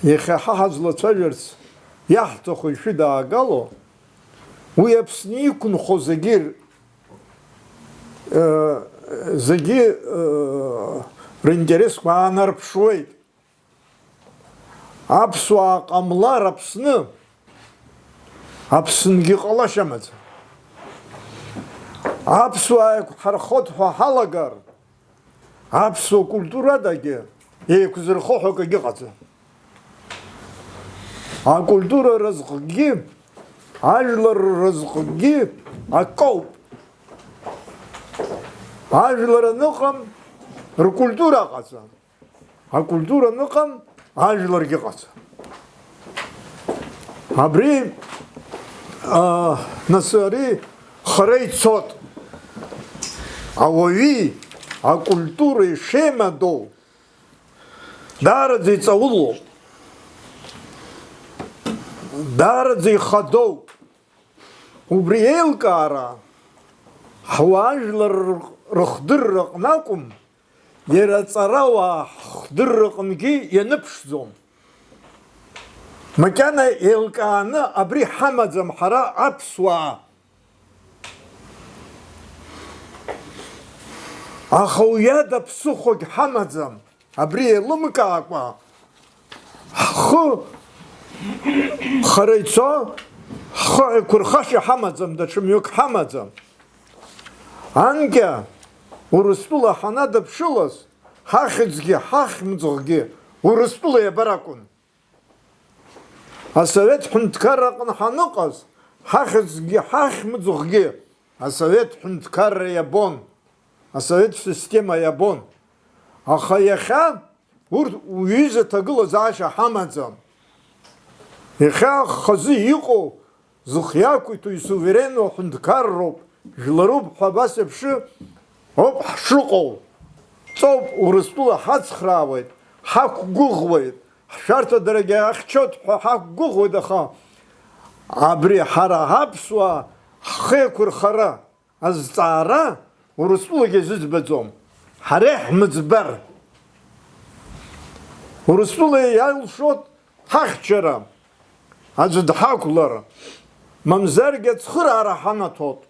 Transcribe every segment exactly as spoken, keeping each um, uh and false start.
Иахьа ҳа ҳазлацәажәарц иаҳҭаху ишәыдаагало, уи Аԥсны иқәынхо зегьы, э, зегьы, э, ринтересқәа аанарԥшуеит. Аԥсуаа ҟамлар Аԥсны, Аԥсынгьы ҟалашьа амаӡам. Аԥсуаа еиқәҳархоит ҳәа ҳалагар, аԥсуа культурадагьы еиқәзырхо ҳәа акгьы ыҟаӡам. Акультура разҟгьы, ажәлар разҟгьы акоуп. Ажәлар аныҟам, ркультура ыҟаӡам. Акультура аныҟам, ажәларгьы ыҟаӡам. Абри, а, нас ари хара ицот. Ауаҩи акультуреи шеимадоу, даараӡа иҵаулоуп. Даараӡа ихадоуп. Убри еилкаара ҳуаажәлар рыхдырра аҟны акәым, иара аҵарауаа ҳхдырраҟынгьы ианыԥшӡом. Макьана еилкааны абри ҳамаӡам ҳара аԥсуаа. Аха уи ада ԥсыхәагь ҳамаӡам, абри еилымкаакәа ҳхы хара ицо, ҳхы еиқәырхашьа ҳамаӡам, даҽа мҩак ҳамаӡам. Анкьа Урыстәыла ҳанадаԥшылаз, ҳахьӡгьы ҳахьмыӡӷгьы Урыстәыла иабар акәын. Асовет ҳәынҭқарра аҟны ҳаныҟаз, ҳахьӡгьы ҳахьмыӡӷгьы асовет ҳәынҭқарра иабон, асовет система иабон. Аха иахьа урҭ уҩыза ҭагылазаашьа ҳамаӡам. Иахьа хазы иҟоу, зхы иақәиҭу исуверенну ҳәынҭқарроуп, жәларуп ҳәа абас еиԥш ауп ҳшыҟоу. Ҵоуп, Урыстәыла ҳацхраауеит, ҳақәгәыӷуеит, ҳшәарҭадарагьы ахьчоит ҳәа ҳақәгәыӷуеит, аха абри ҳара ҳаԥсуаа ҳхы еиқәырхара азҵаара Урыстәылагьы зыӡбаӡом. Ҳара иаҳмыӡбар, Урыстәыла иалшоит ҳахьчара, аӡә дҳақәлар, мамзаргьы ацхыраара ҳанаҭоит.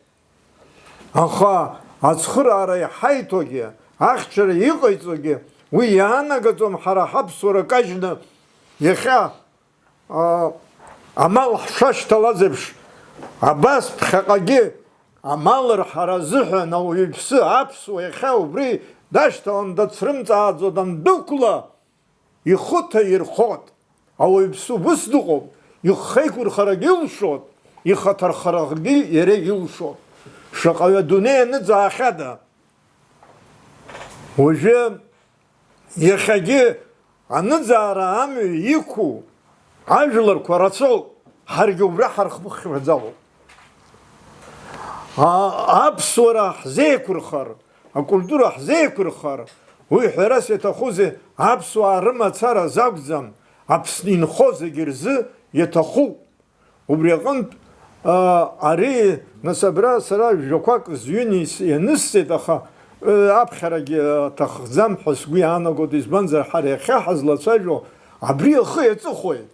Аха ацхыраара иҳаиҭогьы, ахьчара иҟаиҵогьы уи иаанагаӡом ҳара ҳаԥсуара кажьны иахьа, а, амал ҳшашьҭалаз еиԥш, абас ԥхьаҟагьы амал рҳара азыҳәан ауаҩԥсы аԥсуа иахьа убри дашьҭалан дацрымҵааӡо дандәықәла, ихы ҭаирхоит. Ауаҩԥсы убыс дыҟоуп, ихы еиқәырхарагьы илшоит, ихаҭархарагьы иара илшоит. Шаҟаҩы адунеи аныӡаахьада? Уажәы иахьагьы аныӡаара амҩа иқәу ажәларқәа рацәоуп, ҳаргьы убра ҳархыԥхьаӡалоуп. А-, аԥсуара ҳзеиқәырхар, акультура ҳзеиқәырхар, уи ҳәарас иаҭахузеи, аԥсуаа рымацара азакәӡам, Аԥсны инхо зегьы рзы иаҭахуп. Убри аҟынтә, а, ари, нас, абра сара жәақәак зҩын ис-, ианысҵеит, аха, э, аԥхьарагьы аҭахӡам ҳәа сгәы иаанагоит, избанзар, ҳара иахьа ҳазлацәажәо абри ахы иаҵыхәеит.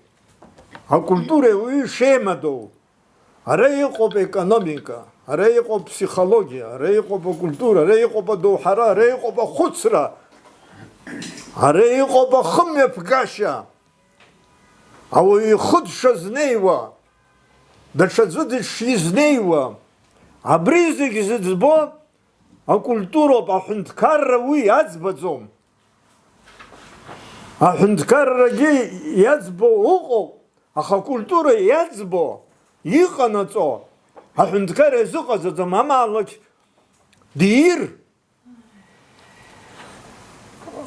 Акультура уаҩы шеимадоу, ара иҟоуп аекономика, ара иҟоуп аԥсихологиа, ара иҟоуп акультура, ара иҟоуп адоуҳара, ара иҟоуп ахәыцра, ара иҟоуп ахымҩаԥгашьа. Ауаҩы ихы дшазнеиуа, даҽаӡәы дышизнеиуа, абри зегь зыӡбо акультуроуп, аҳәынҭқарра уи иаӡбаӡом. Аҳәынҭқаррагьы иаӡбо ыҟоуп, аха акультура иаӡбо, иҟанаҵо, аҳәынҭқарра иазыҟаҵаӡом, амаалықь диир,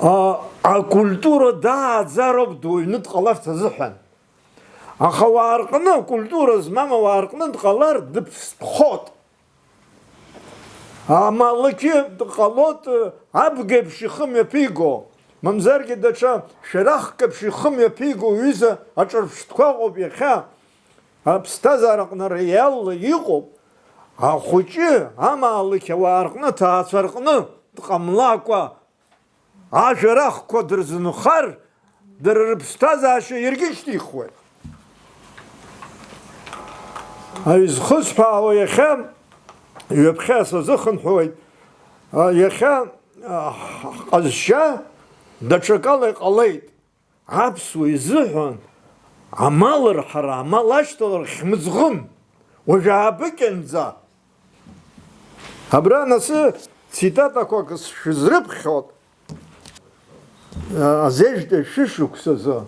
А, акультура дааӡароуп дуаҩны дҟаларц азыҳәан. Аха уаа рҟны, акультура змам ауаа рҟны дҟалар, дыԥстәхоит. Амалықьы дҟалоит, абгеиԥш ихы мҩаԥиго, мамзаргьы даҽа шәарахк еиԥш ихы мҩаԥиго уҩыза аҿырԥштәқәа ыҟоуп иахьа. Аԥсҭазаараҟны реалла иҟоуп, ахәыҷы амаалықь ауаа рҟны, аҭаацәа рҟны дҟамлакәа, ашәарахқәа дырзынхар, дара рыԥсҭазаашьа иаргьы шьҭихуеит. Изхысҳәаауа иахьа, ҩаԥхьа сазыхынҳәуеит, иахьа ҳҟазшьа даҽакала иҟалеит. Аԥсуа изыҳәан амал рҳара, амал ашьҭалара хьмыӡӷын, уажә аабыкьанӡа. Абра анасы цитатақәак шәызрыԥхьоит. Азежәтәи шәышықәсазы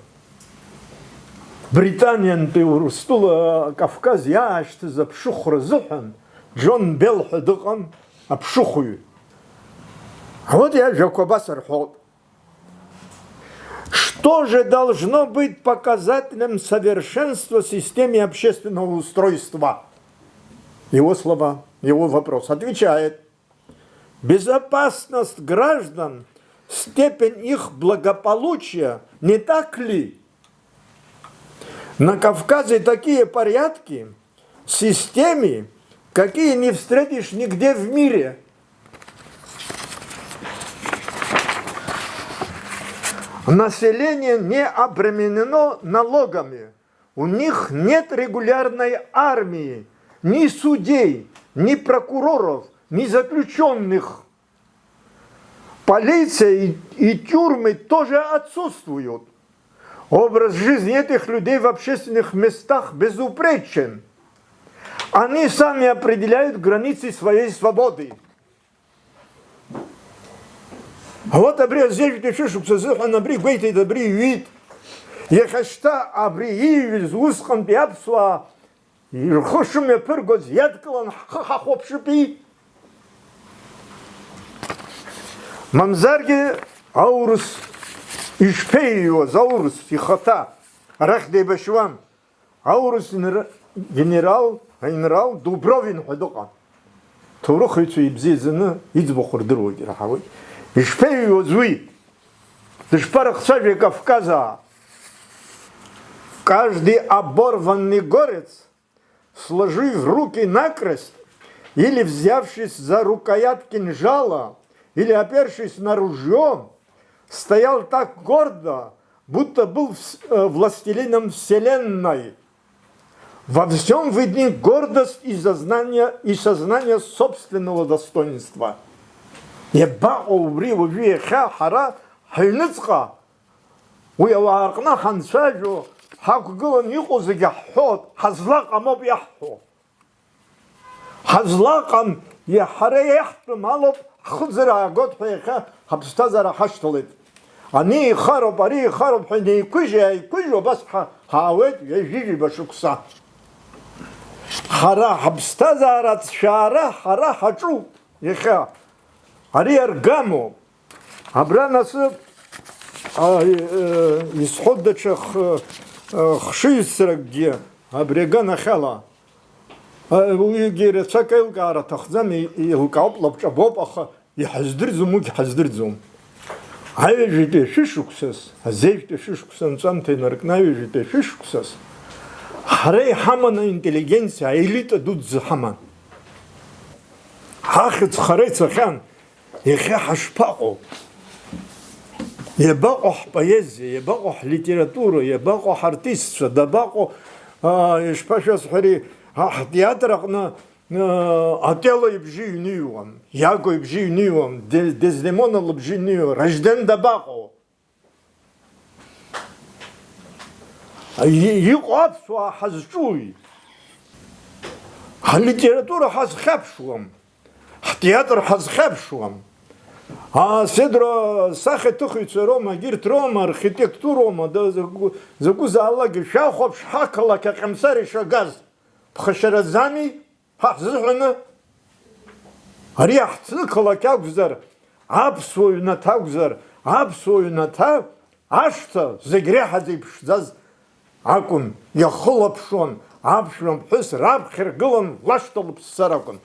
Британиантәи Урыстәыла Кавказ иаашьҭыз аԥшыхәра азыҳәан Џьон Белл ҳәа дыҟан, аԥшыхәҩы. Вот иажәақәа абас рҳәоит. Что же должно быть показателем совершенства в системе общественного устройства? Его слова, его вопрос. Отвечает: безопасность граждан, степень их благополучия, не так ли? На Кавказе такие порядки, системы, какие не встретишь нигде в мире. Население не обременено налогами. У них нет регулярной армии, ни судей, ни прокуроров, ни заключённых. Полиция и, и тюрьмы тоже отсутствуют. Образ жизни этих людей в общественных местах безупречен. Они сами определяют границы своей свободы. Вот абри азежәтәи шәышықәса азыҳәан абри гәеиҭеит, абри иҩит. Иахьа шьҭа абри ииҩыз усҟантәи аԥсуаа рхы шымҩаԥыргоз иадкылан ҳхы ҳахәаԥшыпи? Мамзаргьы аурыс ишԥеиҩуаз, аурыс ихаҭа арахь деибашьуан. Аурыс инр-, генерал, аинрал Дубровин ҳәа дыҟан. Ҭоурыхҩцәа ибзиаӡаны иӡбахә рдыруагь раҳауеит. Ишԥеиҩуаз уи? Дышԥарыхцәажәеи Кавказаа? Каждый оборванный горец, сложив руки накрест или взявшись за рукоять кинжала, или опершись на ружьё, стоял так гордо, будто был вс-, э, властелином вселенной. Во всём видны гордость и сознание, и сознание собственного достоинства. Иабаҟоу убри уажәы иахьа ҳара ҳаҩныҵҟа? Уи ауаа рҟны ҳанцәажәо, ҳақәгыланы иҟоу зегьы ҳҳәоит, ҳазлаҟам ауп иаҳҳәо. Ҳазлаҟам, иа-, ҳара иаҳтәым алоуп, ҳхы ӡыраагоит ҳәа иахьа ҳаԥсҭазаара ҳашьҭалеит. Ани ихароуп, ари ихароуп ҳәа инеиқәыжь-ааиқәыжьуа абас ҳа-, ҳаауеит ҩажәижәаба шықәса. Ҳара ҳаԥсҭазаара аҭшәаара ҳара ҳаҿуп иахьа. Ари аргамоуп. Абра насы, а, э, исҳәоит даҽа х-, э, хшыҩзцаракгьы абри аганахьала. А, уигьы рацәак аилкаара аҭахӡам, и-, еилкаауп, лабҿабоуп, аха иҳаздырӡом, уигь ҳаздырӡом. Аҩажәатәи ашәышықәсаз, азеижәтәи ашәышықәса анҵәамҭа инаркны аҩажәатәи ашәышықәсаз, ҳара иҳаман аинтеллигенциа, аелита дуӡӡа ҳаман. Ҳахьӡ хара ицахьан. Иахьа ҳашԥаҟоу? Иабаҟоу ҳпоезиа, иабаҟоу ҳлитература, иабаҟоу ҳартистцәа, дабаҟоу, аа, ишԥашәасҳәари, ҳа-, ҳтеатр аҟны, аа, Отелло ибжьы ҩныҩуам, Иаго ибжьы ҩныҩуам, Де-, Дездемона лыбжьы ҩныҩуам, Ражден дабаҟоу? И-, иҟоу аԥсуаа ҳазҿуи? Ҳлитература ҳазхьаԥшуам, ҳтеатр ҳазхьаԥшуам. Аа, Седро, сахьаҭыхыҩцәа роума, егьырҭ роума, архитектуроума, да, закәу-, закәызаалакгьы шәахәаԥш, ҳақалақь Аҟьамсар ишагаз, ԥхашьараӡами? Ҳа ҳзыҳәаны ари аҳҭны-қалақь акәзар, аԥсуа ҩнаҭа акәзар, аԥсуа ҩнаҭа ашҭа зегь реиҳа зеиԥшӡаз акәын, иахылаԥшуан аԥшәма ԥҳәыс раԥхьа иргылан лашҭа лыԥссар акәын.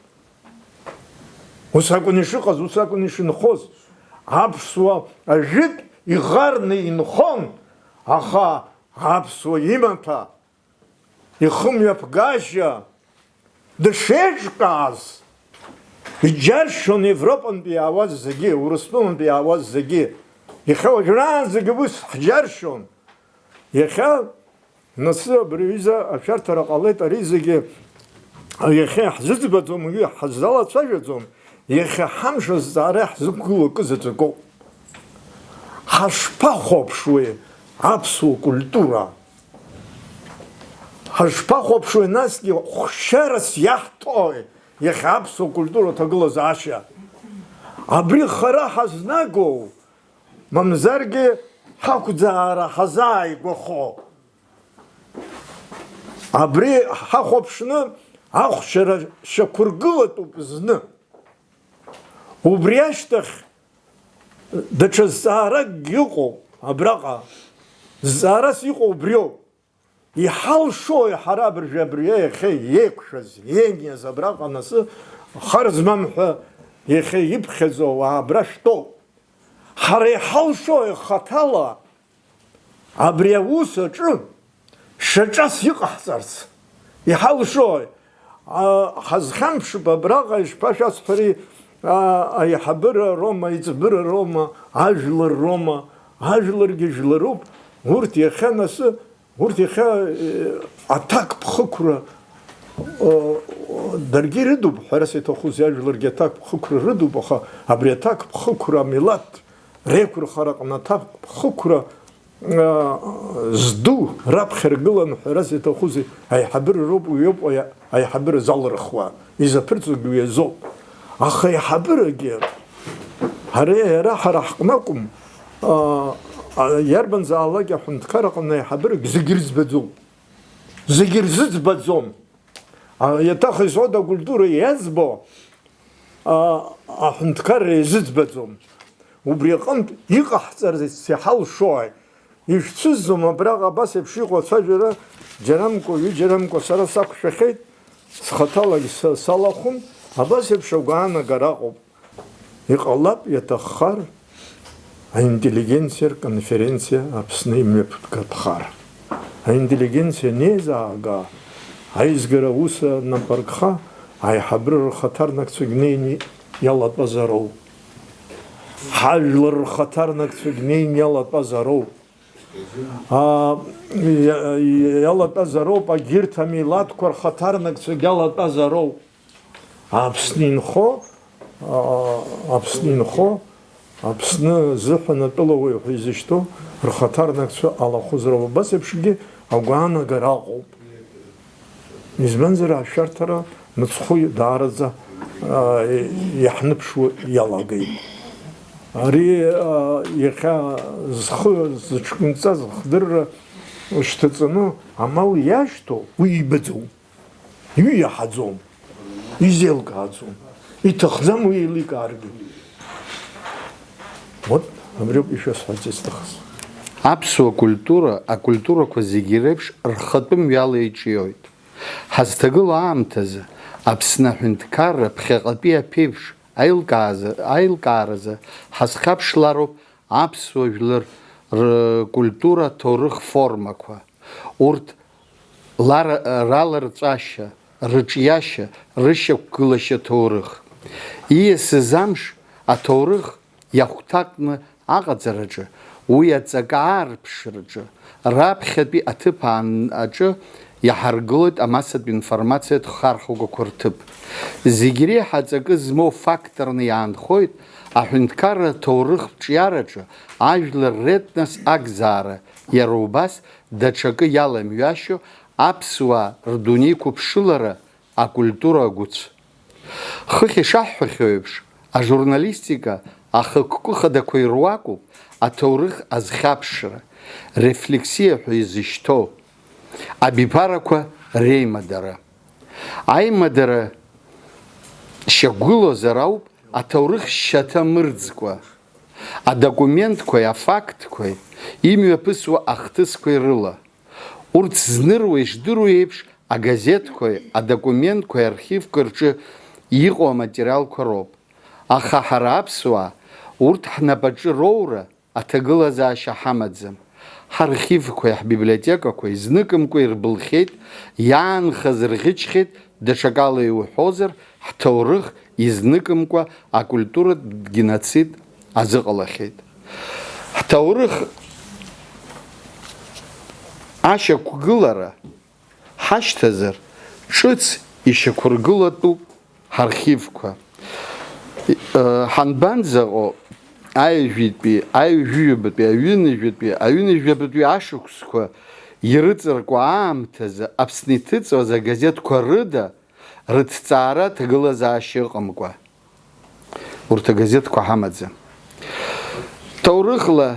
Ус акәын ишыҟаз, ус акәын ишынхоз. Аԥсуа ажәытә иӷарны инхон, аха аԥсуа имаҭәа ихымҩаԥгашьа дышеиҿкааз, иџьаршьон Европантәи иаауаз зегьы, Урыстәылантәи иаауаз зегьы. Иахьа уажәраанӡагьы ус ҳџьаршьон. Иахьа, нас, абри аҩыза ашәарҭара ҟалеит, ари зегьы иахьа иаҳзыӡбаӡом, уи ҳаззалацәажәаӡом, иахьа ҳамш азҵаара иаҳзықәгылоу акы заҵәыкоуп. Ҳашԥахәаԥшуеи аԥсуа культура? Ҳашԥахәаԥшуеи насгьы хәшьарас иаҳҭои иахьа аԥсуа культура аҭагылазаашьа? Абри хара ҳазнагоу, мамзаргьы ҳақәӡаара ҳазааигәахо. Абри ҳахәаԥшны ахәшьара шьақәыргылатәуп зны. Убри ашьҭахь даҽа зҵааракгьы ыҟоуп абраҟа. Зҵаарас иҟоу убриоуп. Иҳалшои ҳара абыржәы абри иахьа иеиқәшәаз, иениаз абраҟа анасы хар змам ҳәа иахьа иԥхьаӡоу ауаа абра шәтәоуп. Ҳара иҳалшои хаҭала абри аус аҿы шьаҿас иҟаҳҵарц? Иҳалшои? А, ҳазхьамԥшып абраҟа, ишԥашәасҳәари, а, аиҳабыра роума, аиҵбыра роума, ажәлар роума? Ажәларгьы жәларуп. Урҭ иахьа насы, урҭ иахьа, э, аҭакԥхықәра, э, даргьы ирыдуп, ҳәарас иаҭахузеи, ажәларгьы аҭакԥхықәра рыдуп, аха абри аҭакԥхықәра амилаҭ реиқәырхара аҟны аҭакԥхықәра, аа, зду раԥхьа ргылан, ҳәарас иаҭахузеи, аиҳабыра роуп, уи ауп аи-, аиҳабыра залырхуа, изаԥырҵогьы уи азоуп. Аха аиҳабырагьы, ҳара, иара ҳара ҳҟны акәым, аа, а, иарбанзаалак аҳәынҭқар аҟны аиҳабырагь зегьы рыӡбаӡом. Зегьы рзыӡбаӡом. А, иаҭахыз ода акультура иазбо, а, аҳәынҭқарра иазыӡбаӡом. Убри аҟынтә иҟаҳҵарц иҳалшои? Ишәцәызӡом абраҟа абас еиԥш иҟоу ацәажәара, џьарамкәа, ҩыџьарамкәа сара сақәшәахьеит, схаҭалагьы са-, салахәын, абас еиԥш агәаанагара аҟоуп. Иҟалап, иаҭаххар, аинтеллигенциа рконференциа Аԥсны имҩаԥгатәхар. Аинтеллигенциа анеизаага, аизгара аус анапаркха, аиҳабыра рхаҭарнакцәагь неины иалатәазароуп. Ҳажәлар рхаҭарнакцәагь неины иалатәазароуп. А, иа-, иалатәазароуп, агьырҭ амилаҭқәа рхаҭарнакцәагь иалатәазароуп. Аԥсны инхо, а, Аԥсны инхо, Аԥсны зыҳәан атәылауаҩ ҳәа изышьҭоу рхаҭарнакцәа алахәызроуп. Абас еиԥшгьы агәаанагара аҟоуп. Избанзар, ашәарҭара мыцхәы даараӡа, а, иаҳныԥшуа иалагеит. Ари, а, иахьа зхы зыҽкынҵаз хдырра шьҭаҵаны амал иашьҭоу уи ибаӡом. Иҩаҳаӡом, изеилкааӡом, иҭахӡам уи еиликааргьы. Вот, абриоуп ишәасҳәарц исҭахыз. Аԥсуа культура, акультурақәа зегьы реиԥш рхатәы мҩала иҿиоит. Ҳазҭагылоу аамҭазы Аԥсны аҳәынҭқарра ԥхьаҟатәи аԥеиԥш аилкааза-, аилкааразы ҳазхьаԥшлароуп аԥсуа жәлар ркультура аҭоурых формақәа. Урҭ лара-, раларҵәашьа, рыҿиашьа, рышьақәгылашьа ҭоурых. Ииасыз амш аҭоурых иахәҭакны аҟаҵараҿы, уи аҵакы аарԥшраҿы, раԥхьатәи аҭыԥ аан-, аҿы иаҳаргылоит амассатә информациатә хархәагақәа рҭыԥ. Зегь реиҳа аҵакы змоу факторны иаанхоит аҳәынҭқарра аҭоурыхтә ҿиараҿы ажәлар ретнос акзаара, иара убас даҽакы иаламҩашьо аԥсуаа рдунеиқәыԥшылара, акультура агәыцә. Хыхь ишаҳҳәахьоу еиԥш, ажурналистика ахықәкы хадақәа ируакуп аҭоурых азхьаԥшра, рефлексиа ҳәа изышьҭоу, абиԥарақәа реимадара. Аимадара шьақәгылозар ауп аҭоурых шьаҭа мырӡкәа, адокументқәеи афактқәеи имҩаԥысуа ахҭысқәеи рыла. Урҭ зныруа ишдыру еиԥш, агазеҭқәеи адокументқәеи архивқәа рҿы иҟоу аматериалқәа роуп. Аха ҳара аԥсуаа урҭ ҳнапаҿы роура аҭагылазаашьа ҳамаӡам. Ҳархивқәеи ҳбиблиотекақәеи зныкымкәа ирбылхьеит, иаанхаз рӷьычхьеит, даҽакала иуҳәозар, ҳҭоурых изныкымкәа акультуратә геноцид азыҟалахьеит. Ҭоурых ашьақәгылара ҳашьҭазар, ҿыц ишьақәыргылатәуп ҳархивқәа. Ҳанбанӡаҟоу, аҩажәитәи, аҩажәижәабатәи, аҩынҩажәатәи, аҩынҩажәабатәи ашықәсқәа ирыҵаркуа аамҭазы Аԥсны иҭыҵуаз агазеҭқәа рыда рыҭҵаара аҭагылазаашьа ыҟамкәа. Урҭ агазеҭқәа ҳамаӡам. Ҭоурыхла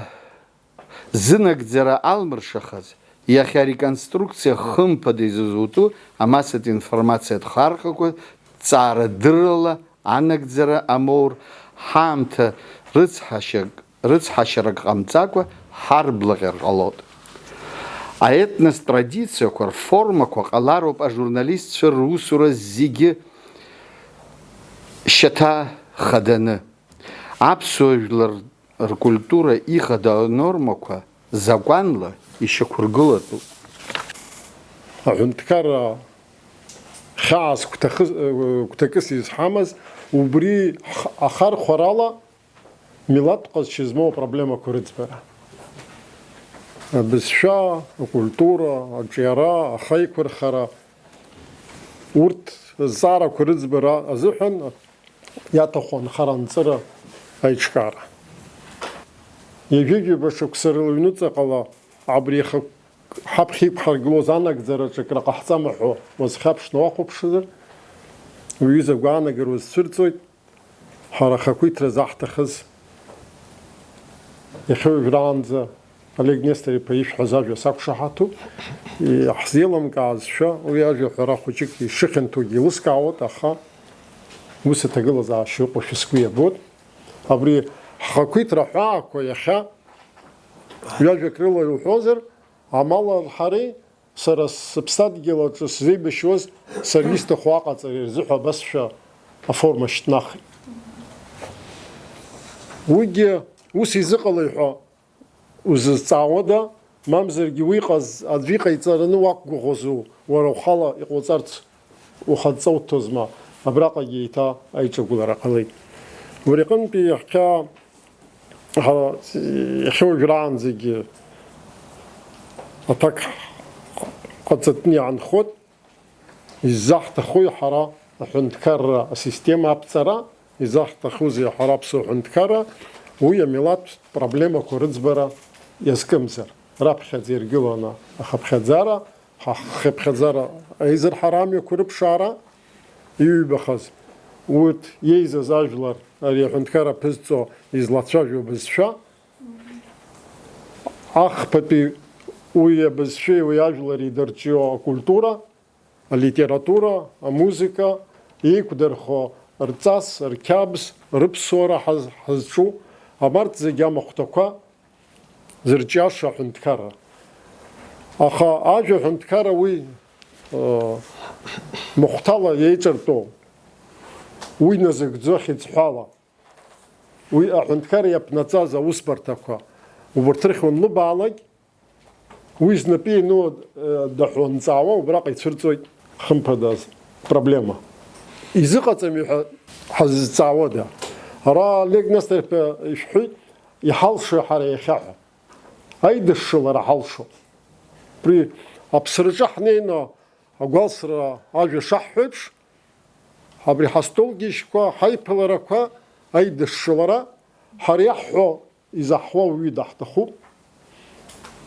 зынагӡара алмыршахаз, иахьа ареконструкциа хымԥада изызутәу амассатә информациатә хархақәа ҵаарадыррала анагӡара амоур, ҳаамҭа рыцҳашьак, рыцҳашьарак ҟамҵакәа ҳарблаҟьар ҟалоит. Аетнос традициақәа рформақәа ҟалароуп ажурналистцәа русура зегьы шьаҭа хаданы. Аԥсуа жәлар ркультура ихадоу анормақәа закәанла ишьақәыргылатәуп. Аҳәынҭқарра хьаас гәҭахы-, гәҭакыс изҳамаз, убри х-, ахархәарала милаҭ ҟазшьа змоу апроблемақәа рыӡбара. Абызшәа, акультура, аҿиара, ахаиқәырхара, урҭ азҵаарақәа рыӡбара азыҳәан иаҭаху анхара-анҵыра аиҿкаара. Ҩажәи-ҩба шықәса рыла ҩнуҵаҟала абри иаха ҳаԥхьа иқәҳаргылоз анагӡараҿы акры ҟаҳҵама ҳәа уазхьаԥшны уахәаԥшызар, уҩыза агәаанагара узцәырҵуеит, ҳара ахақәиҭра заҳҭахыз иахьа уажәраанӡа Олег Нестор-иԥа ишәҳәаз ажәа сақәшаҳаҭуп. Иаҳзеилымкаазшәа, уи ажәа ҳәара хәыҷык ишыхьанҭоугьы еилыскаауеит, аха ус аҭагылазаашьа ыҟоушәа сгәы иабоит. Абри ҳхақәиҭра ҳәаақәа иахьа ҩажәак рыла иуҳәозар, амал арҳареи сара сыԥсадгьыл аҿы сзеибашьуаз сара исҭаху аҟаҵара ирзыҳәа абасшәа аформа шьҭнахит. Уигьы ус изыҟалеи ҳәа узызҵаауада, мамзаргьы уи иҟаз аӡәы иҟаиҵараны уақәгәыӷуазу, уара ухала иҟауҵарц ухадҵа уҭозма, абраҟагьы еиҭа аиҿагылара ҟалеит. Убри аҟынтәи иахьа, ҳара, иахьа уажәраанӡагьы аҭак ҟаҵатәны иаанхоит. Иззаҳҭахуи ҳара аҳәынҭқарра асистема аԥҵара, изаҳҭахузеи ҳара аԥсуа ҳәынҭқарра, уи амилаҭтә проблемақәа рыӡбара иазкымзар, раԥхьаӡа иргыланы ахыԥхьаӡара, ҳа ҳхыԥхьаӡара аизырҳара амҩақәа рыԥшаара, иҩбахаз, урҭ иеизаз ажәлар, ари аҳәынҭқарра аԥызҵо излацәажәо абызшәа, ахԥатәи уи абызшәеи уи ажәлари дырҿио акультура, алитература, амузыка, еиқәдырхо рҵас, рқьабз, рыԥсуара ҳаз-, ҳазҿу, абарҭ зегьы амахәҭақәа зырҿиаша аҳәынҭқарра. Аха ажәа аҳәынҭқарра уи, ыы, махәҭала еиҿартәоу, уи назыгӡо хьыӡҳәала, уи аҳәынҭқарра иаԥнаҵаз аусбарҭақәа, убарҭ рахь уанлыбаалак, уи знапы иану, э, даҳәынҵаауа убраҟа ицәырҵуеит, хымԥадаз, проблема. Изыҟаҵами ҳәа ҳаззҵаауада? Ара Олег Нестор-иԥа ишәҳәеит, иҳалшои ҳара иахьа ҳәа? Аидышшылара ҳалшо. Убри аԥсраҿы ҳнеины агәалсра ажәа шаҳҳәо еиԥш, абри ҳастолгьежьқәа, ҳаиԥыларақәа, аидышшылара, ҳара иаҳҳәо изаҳуа уаҩы даҳҭахуп.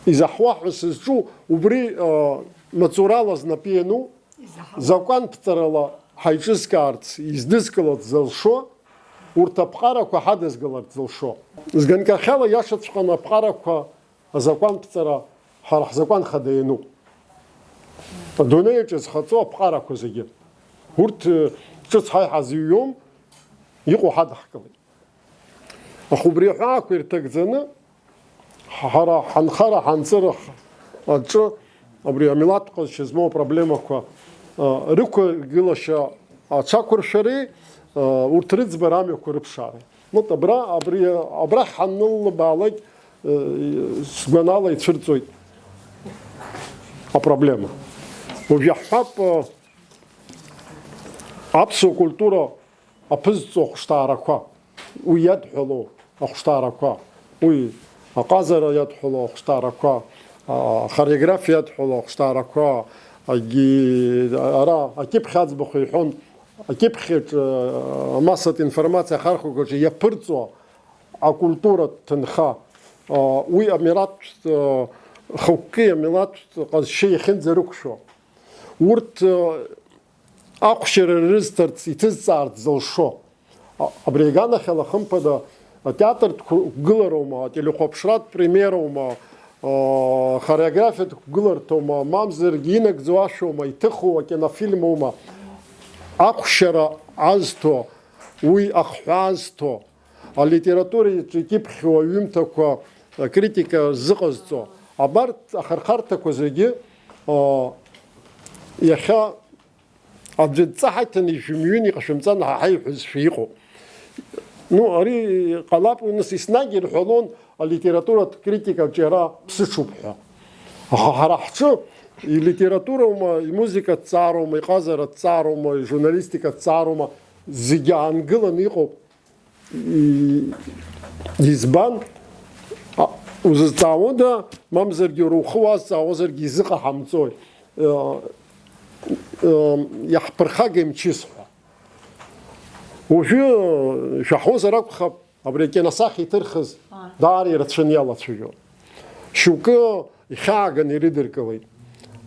Изаҳуа ҳәа сызҿу убри, а, маҵурала знапы иану, изаҳауа, закәанԥҵарала ҳаиҿызкаарц, издызкыларц зылшо, урҭ аԥҟарақәа ҳадызгаларц зылшо. Зганкахьала иашаҵәҟьаны аԥҟарақәа азакәанԥҵара ҳара ҳзакәан хада иануп. Адунеи аҿы зхаҵо аԥҟарақәа зегьы. Урҭ, э, ҿыц ҳаи ҳазыҩуам, иҟоу ҳадаҳкылеит. Аха убри аҳәаақәа ирҭагӡаны, ҳара ҳанхара, ҳанҵыра аҿы абри амилаҭ ҟазшьа змоу апроблемақәа, а, рықәгылашьа ацәақәыршәареи, а, урҭ рыӡбара амҩақәа рыԥшаареи. Вот абра, абри, абрахь ҳаннылбаалак, а, сгәанала ицәырҵуеит апроблема. Уажә иаҳҳәап, а, аԥсуа культура аԥызҵо ахәышҭаарақәа, уи иадҳәалоу ахәышҭаарақәа, уи Аҟазара иадҳәалоу ахәшҭаарақәа, ахореографиа иадҳәалоу ахәшҭаарақәа, агьи-, ара акьыԥхь аӡбахә иҳәон, акьыԥхьаҿ, амассатә информациа ахархәагақәаҿы иаԥырҵуа акультуратә ҭынха, уи амилаҭтә хықәкы, амилаҭтә ҟазшьа иахьынӡарықәшәо. Урҭ ахәшьара рызҭарц, иҭызҵаарц зылшо. А-, абри аганахьала, хымԥада, атеатртә қәгылароума, ателехәаԥшратә премиероума, а, хореографиатә қәгыларҭоума, мамзаргьы инагӡоу ашәоума, иҭыху акинофильмоума, ахәшьара азҭо, уи ахҳәаа азҭо, алитература иҿы икьыԥхьу аҩымҭақәа акритика зыҟазҵо, абарҭ ахырхарҭақәа зегьы, а, иахьа Аӡәы дҵа ҳаиҭаны ишәымҩын, иҟашәымҵан ҳәа ҳаиҳәозшәа иҟоуп. Ну, ари ҟалап, уи нас еснагь ирҳәалон алитературатә критикаҿы иара ԥсыҽуп ҳәа. Аха ҳара ҳҿы илитературоума, имузыка ҭҵаароума, иҟазара ҭҵаароума, ижурналистика ҭҵаароума, зегьы аангыланы иҟоуп. И-, избан? А, узызҵаауада, мамзаргьы уара ухы уазҵаауазаргьы изыҟаҳамҵои? Э, э, иаҳԥырхагеи мчыс ҳәа. Уажәы, э, шәаҳуазар акәхап, абри акиносахьа иҭырхыз Аа. даара ирацәаны иалацәажәон. Шьоукы ихьааганы ирыдыркылеит,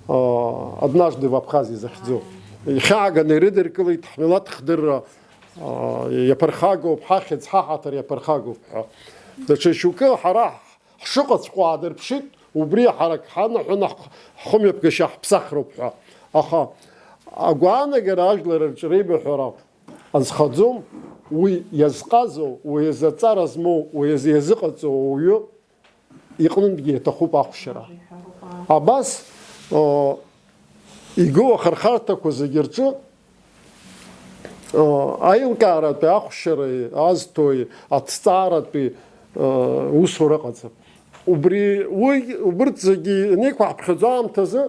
а, Однажды в Абхазии захьӡу. Ихьааганы ирыдыркылеит ҳмилаҭ хдырра, а, иаԥырхагоуп, ҳахьӡ, ҳаҳаҭыр иаԥырхагоуп ҳәа. Даҽа шьоукы ҳара ҳшыҟаҵәҟьоу аадырԥшит, убри ҳарак ҳанаҳәон, ҳх-, ҳхымҩаԥгашьа ҳԥсахроуп ҳәа. Аха агәаанагара ажәлар рҿы реибаҳәара азхаӡом, уи иазҟазоу, уи азы аҵара змоу, уи азы иазыҟаҵоу ауаҩы иҟнытәгьы иаҭахуп ахәшьара. Абас, а, игоу ахырхарҭақәа зегьы рҿы, а, аилкааратәи ахәшьареи азҭои аҭҵааратәи, а, усура ыҟаӡам. Убри, уи, убырҭ зегьы анеиқәаҳԥхьаӡо аамҭазы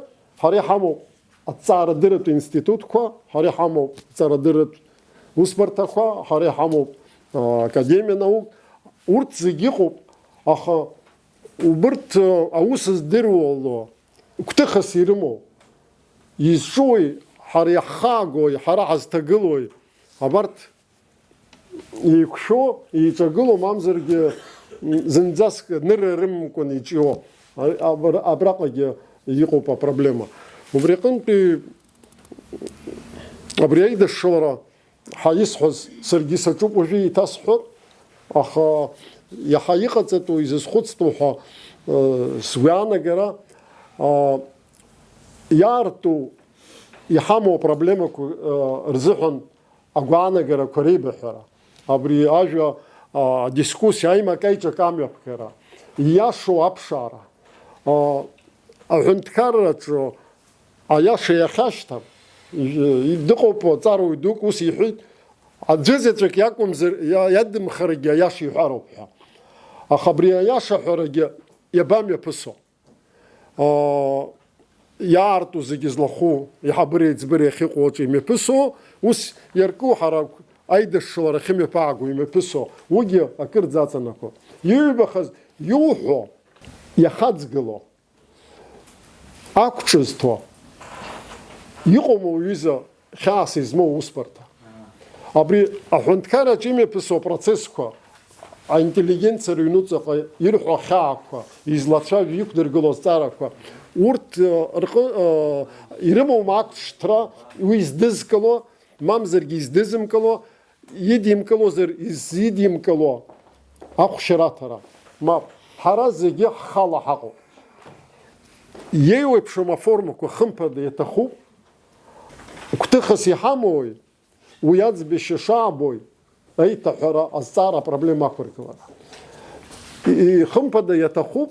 ҳара иҳамоуп аҭҵаарадырратә институтқәа, ҳара иҳамоуп аҭҵаарадырратә усбарҭақәа, ҳара иҳамоуп, а, академиа наук, урҭ зегьы ыҟоуп, аха убырҭ, а, аус здыруало, гәҭыхас ирымоу, изҿуи, ҳара иаҳхаагои, ҳара ҳазҭагылои, абарҭ еиқәшәо, еиҿагыло, мамзаргьы, м, зынӡаск нырра рымамкәан иҿио, а-, абра-, абраҟагьы иҟоуп апроблема. Убри аҟынтәи абри аидашшылара ҳа исҳәаз саргьы саҿуп уажәы еиҭасҳәар, аха иаҳа иҟаҵатәу, изызхәыцтәу ҳәа, э, сгәаанагара, а, иаарту, иҳамоу апроблемақәа, э, рзыҳәан агәаанагарақәа реибаҳәара, абри ажәа, а, адискуссиа, аимак-аиҿак амҩаԥгара, ииашоу аԥшаара, а, аҳәынҭқарраҿы аиаша иахьашьҭам, и-, дыҟоуп аҵарауаҩ дук, ус иҳәеит, аӡәы заҵәык иакәымзар, иа-, иадымхарагьы аиаша иҳәароуп ҳәа. Аха абри аиаша ҳәарагьы иабамҩаԥысуа? Аа, иаарту зегьы злахәу, еиҳабыреи еиҵбыреи ахьыҟоу аҿы имҩаԥысуа, ус иарку ҳара аидашшылара ахьымҩаԥааго имҩаԥысуа, уигьы акырӡа аҵанакуа. Иҩбахаз иуҳәо, иахаҵгыло, ақәҿызҭуа, иҟоума уҩыза хьаас измоу аусбарҭа? Абри аҳәынҭқарраҿы имҩаԥысуа апроцессқәа, аинтеллигенциа рыҩнуҵаҟа ирҳәо ахьаақәа, излацәажәо, иқәдыргыло азҵаарақәа, урҭ, э, рҟы-, э, ирымоума ақәҿҭра, уи издызкыло, мамзаргьы издызымкыло, идимкылозар изидимкыло ахәшьараҭара? Мап, ҳара зегьы ҳхала ҳаҟоуп. Иеиуеиԥшым аформақәа хымԥада иаҭахуп, гәҭыхас иҳамоуи, уи аӡбашьа шаабои, аиҭаҳәара, азҵаара апроблема ақәыргылара. И-, хымԥада иаҭахуп,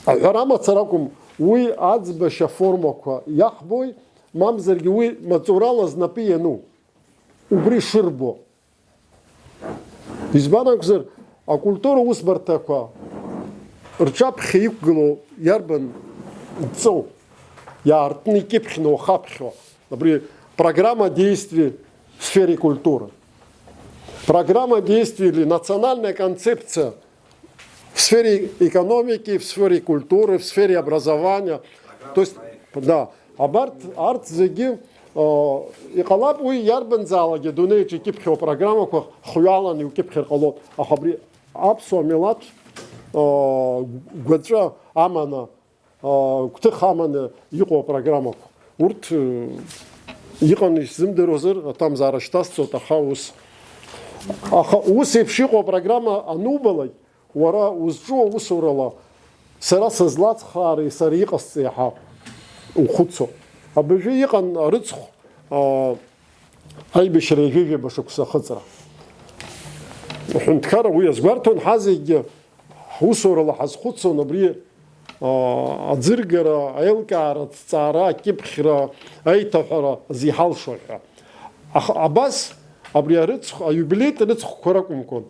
аҳәара мацара акәым, уи аӡбашьа аформақәа иаҳбои, мамзаргьы уи маҵурала знапы иану, убри шырбо. Избан акәзар, акультура усбарҭақәа рҿаԥхьа иқәгылоу иарбан ҵоу? Иаартны икьыԥхьны уахаԥхьо, абри программа действий в сфере культуры. Программа действий или национальная концепция в сфере экономики, в сфере культуры, в сфере образования. То есть, да, абарҭ, арҭ зегьы, э, иҟалап уи иарбанзаалак адунеиаҿ икьыԥхьу апрограммақәа хҩаланы иукьыԥхьыр ҟалоит. Аха абри аԥсуа милаҭ, э, гәаҵәа аманы, э, гәҭыха аманы иҟоу апрограммақәа. Урҭ, э, иҟан исзымдыруазар, аҭамзаара шьҭасҵоит, аха ус. Аха ус еиԥш иҟоу апрограмма анубалак, уара узҿу аусурала сара сызлацхраареи сара иҟасҵеи ҳәа ухәыцуа. Абыржәы иҟан арыцхә, аа, аибашьра ҩажәижәаба шықәса ахыҵра. Аҳәынҭқарра уи азгәарҭон, ҳазегьы ҳусурала ҳазхәыцуан абри, аа, аӡыргара, аилкаара, аҭҵаара, акьыԥхьра, аиҭаҳәара зеиҳалшо ҳәа. Аха абас абри арыцхә, аиубилеитә рыцхәқәа ракәымкәан,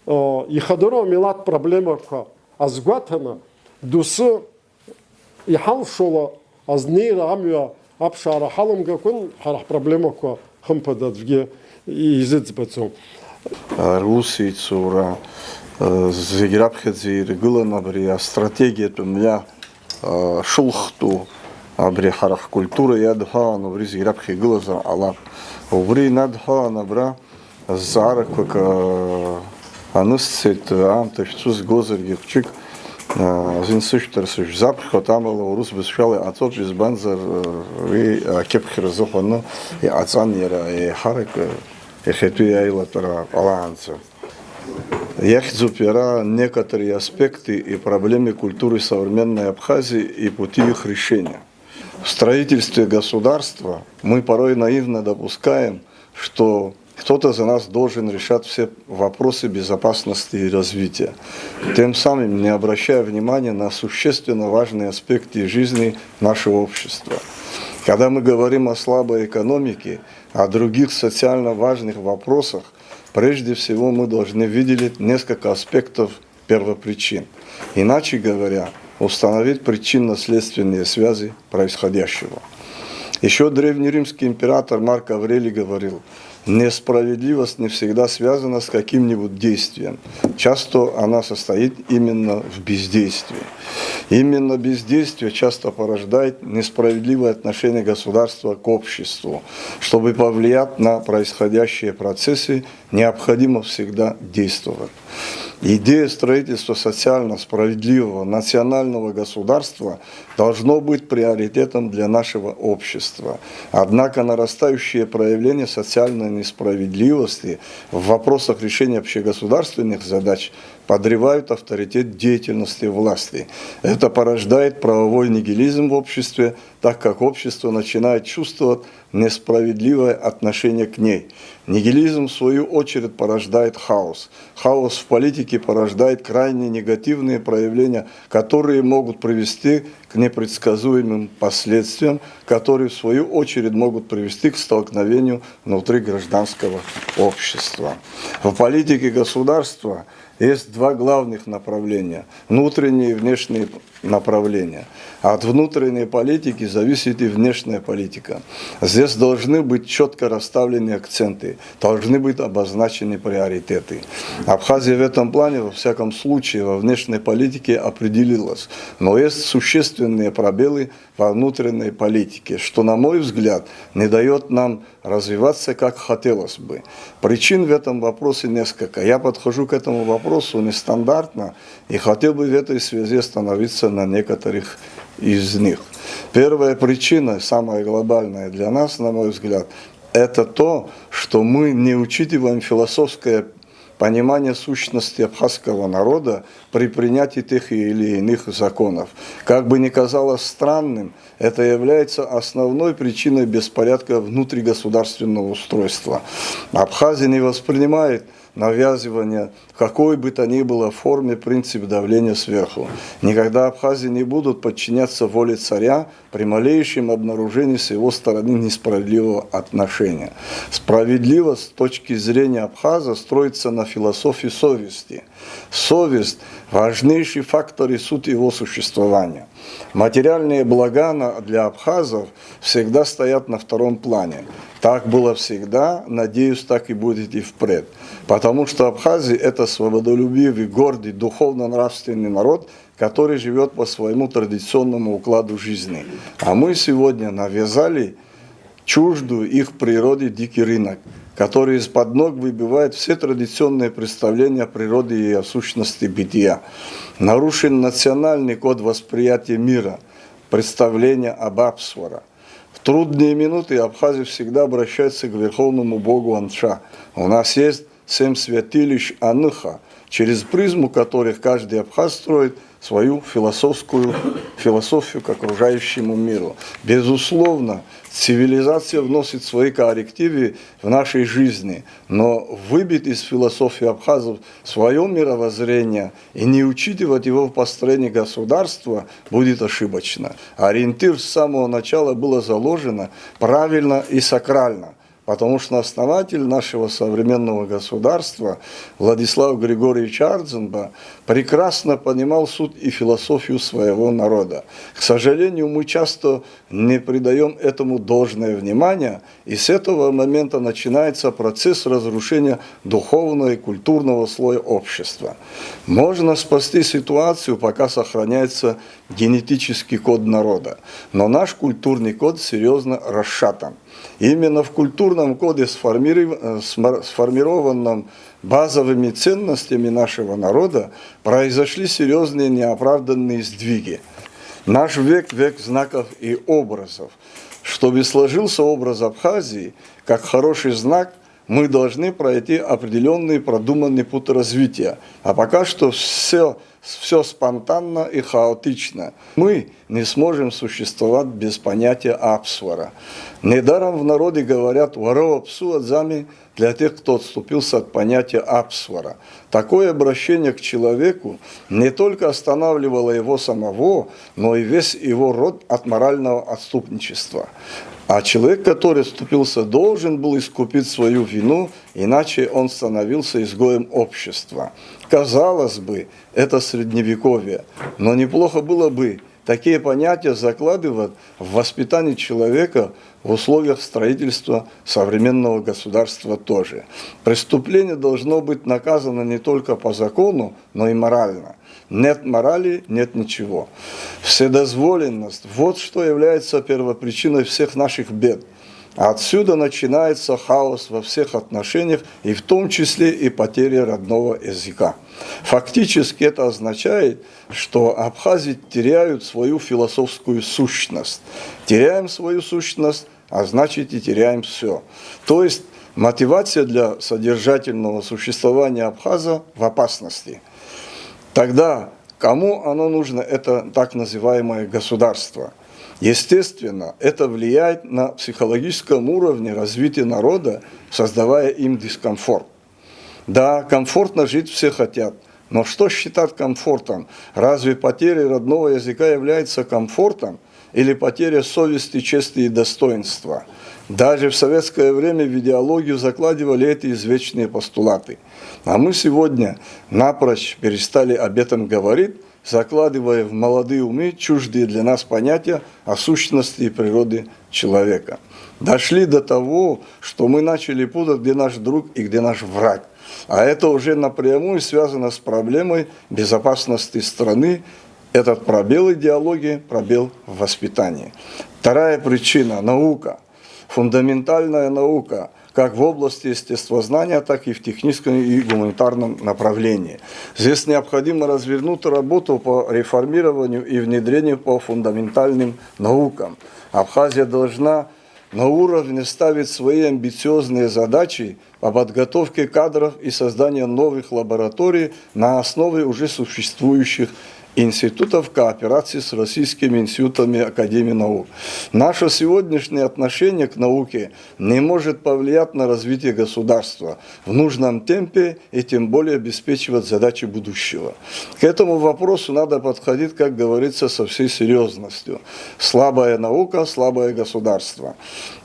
Ихадароу амилаҭ проблемақәа азгәаҭаны, доусы иҳалшола азнеира амҩа аԥшаара ҳаламгакәан, ҳара ҳпроблемақәа, хымԥада, аӡәгьы изыӡбаӡом. Русеицура, зегь раԥхьаӡа иргылан абри астратегиатә мҩа шылхтәу, абри ҳара ҳкультура иадҳәалан, убри зегь раԥхьа игылазар ҟалап. Убри инадҳәалан абра, Зҵаарақәак, аа, анысҵеит, аамҭа шәцәызгозаргьы хәҷык, аа, азин сышәҭар сышәзаԥхьоит, амала урыс бызшәала иҟаҵоуп, избанзар, уи акьыԥхьра азыҳәаны иҟаҵан иара еиҳарак, иахьатәи аилатәара ҟалаанӡа. Иахьӡуп иара «Некоторые аспекты и проблемы культуры современной Абхазии и пути их решения». В строительстве государства мы порой наивно допускаем, что кто-то за нас должен решать все вопросы безопасности и развития, тем самым не обращая внимания на существенно важные аспекты жизни нашего общества. Когда мы говорим о слабой экономике, о других социально важных вопросах, прежде всего мы должны выделить несколько аспектов первопричин. Иначе говоря, установить причинно-следственные связи происходящего. Еще древнеримский император Марк Аврелий говорил: «Несправедливость не всегда связана с каким-нибудь действием. Часто она состоит именно в бездействии». Именно бездействие часто порождает несправедливое отношение государства к обществу. Чтобы повлиять на происходящие процессы, необходимо всегда действовать. Идея строительства социально справедливого национального государства должно быть приоритетом для нашего общества. Однако нарастающие проявления социальной несправедливости в вопросах решения общегосударственных задач подрывают авторитет деятельности власти. Это порождает правовой нигилизм в обществе, так как общество начинает чувствовать несправедливое отношение к ней. Нигилизм, в свою очередь, порождает хаос. Хаос в политике порождает крайне негативные проявления, которые могут привести к непредсказуемым последствиям, которые, в свою очередь, могут привести к столкновению внутри гражданского общества. В политике государства есть два главных направления: внутренние и внешние направления. От внутренней политики зависит и внешняя политика. Здесь должны быть четко расставлены акценты, должны быть обозначены приоритеты. Абхазия в этом плане, во всяком случае, во внешней политике определилась. Но есть существенные пробелы во внутренней политике, что, на мой взгляд, не дает нам развиваться, как хотелось бы. Причин в этом вопросе несколько. Я подхожу к этому вопросу нестандартно и хотел бы в этой связи остановиться на некоторых из них. Первая причина, самая глобальная для нас, на мой взгляд, это то, что мы не учитываем философское понимание сущности абхазского народа при принятии тех или иных законов. Как бы ни казалось странным, это является основной причиной беспорядка внутри государственного устройства. Абхазия не воспринимает навязывание в какой бы то ни было форме принцип давления сверху. Никогда абхазы не будут подчиняться воле царя при малейшем обнаружении с его стороны несправедливого отношения. Справедливость с точки зрения абхаза строится на философии совести. Совесть — важнейший фактор и суть его существования. Материальные блага на- для абхазов всегда стоят на втором плане. Так было всегда, надеюсь, так и будет и впредь. Потому что абхазы — это свободолюбивый, гордый, духовно-нравственный народ, который живет по своему традиционному укладу жизни. А мы сегодня навязали чуждую их природе дикий рынок, который из-под ног выбивает все традиционные представления о природе и о сущности бытия. Нарушен национальный код восприятия мира, представления об Апсвара. В трудные минуты абхазы всегда обращаются к верховному богу Анца. У нас есть семь святилищ Аныха, через призму которых каждый абхаз строит свою философскую философию к окружающему миру. Безусловно, цивилизация вносит свои коррективы в нашей жизни, но выбить из философии абхазов свое мировоззрение и не учитывать его в построении государства будет ошибочно. Ориентир с самого начала было заложено правильно и сакрально, потому что основатель нашего современного государства Владислав Григорьевич Ардзинба прекрасно понимал суть и философию своего народа. К сожалению, мы часто не придаём этому должное внимание, и с этого момента начинается процесс разрушения духовного и культурного слоя общества. Можно спасти ситуацию, пока сохраняется генетический код народа, но наш культурный код серьёзно расшатан. Именно в культурном коде, сформиров- э, смар- сформированном базовыми ценностями нашего народа, произошли серьёзные неоправданные сдвиги. Наш век — век знаков и образов. Чтобы сложился образ Абхазии как хороший знак, мы должны пройти определённый продуманный путь развития. А пока что всё, всё спонтанно и хаотично. Мы не сможем существовать без понятия Апсвара. Недаром в народе говорят «Вароу Апсуа Дзами» для тех, кто отступился от понятия Апсвара. Такое обращение к человеку не только останавливало его самого, но и весь его род от морального отступничества. А человек, который отступился, должен был искупить свою вину, иначе он становился изгоем общества. Казалось бы, это средневековье, но неплохо было бы такие понятия закладывать в воспитание человека в условиях строительства современного государства тоже. Преступление должно быть наказано не только по закону, но и морально. Нет морали — нет ничего. Вседозволенность — вот что является первопричиной всех наших бед. Отсюда начинается хаос во всех отношениях, и в том числе и потеря родного языка. Фактически это означает, что абхазы теряют свою философскую сущность. Теряем свою сущность, а значит и теряем всё. То есть мотивация для содержательного существования абхаза в опасности. Тогда кому оно нужно, это так называемое государство? Естественно, это влияет на психологическом уровне развития народа, создавая им дискомфорт. Да, комфортно жить все хотят, но что считать комфортом? Разве потеря родного языка является комфортом? Или потеря совести, чести и достоинства? Даже в советское время в идеологию закладывали эти извечные постулаты. А мы сегодня напрочь перестали об этом говорить, закладывая в молодые умы чуждые для нас понятия о сущности и природе человека. Дошли до того, что мы начали путать, где наш друг и где наш враг. А это уже напрямую связано с проблемой безопасности страны. Этот пробел идеологии, пробел в воспитании. Вторая причина — наука. Фундаментальная наука как в области естествознания, так и в техническом и гуманитарном направлении. Здесь необходимо развернуть работу по реформированию и внедрению по фундаментальным наукам. Абхазия должна на уровне ставить свои амбициозные задачи по подготовке кадров и созданию новых лабораторий на основе уже существующих институтов в кооперации с российскими институтами Академии наук. Наше сегодняшнее отношение к науке не может повлиять на развитие государства в нужном темпе и тем более обеспечивать задачи будущего. К этому вопросу надо подходить, как говорится, со всей серьёзностью. Слабая наука — слабое государство.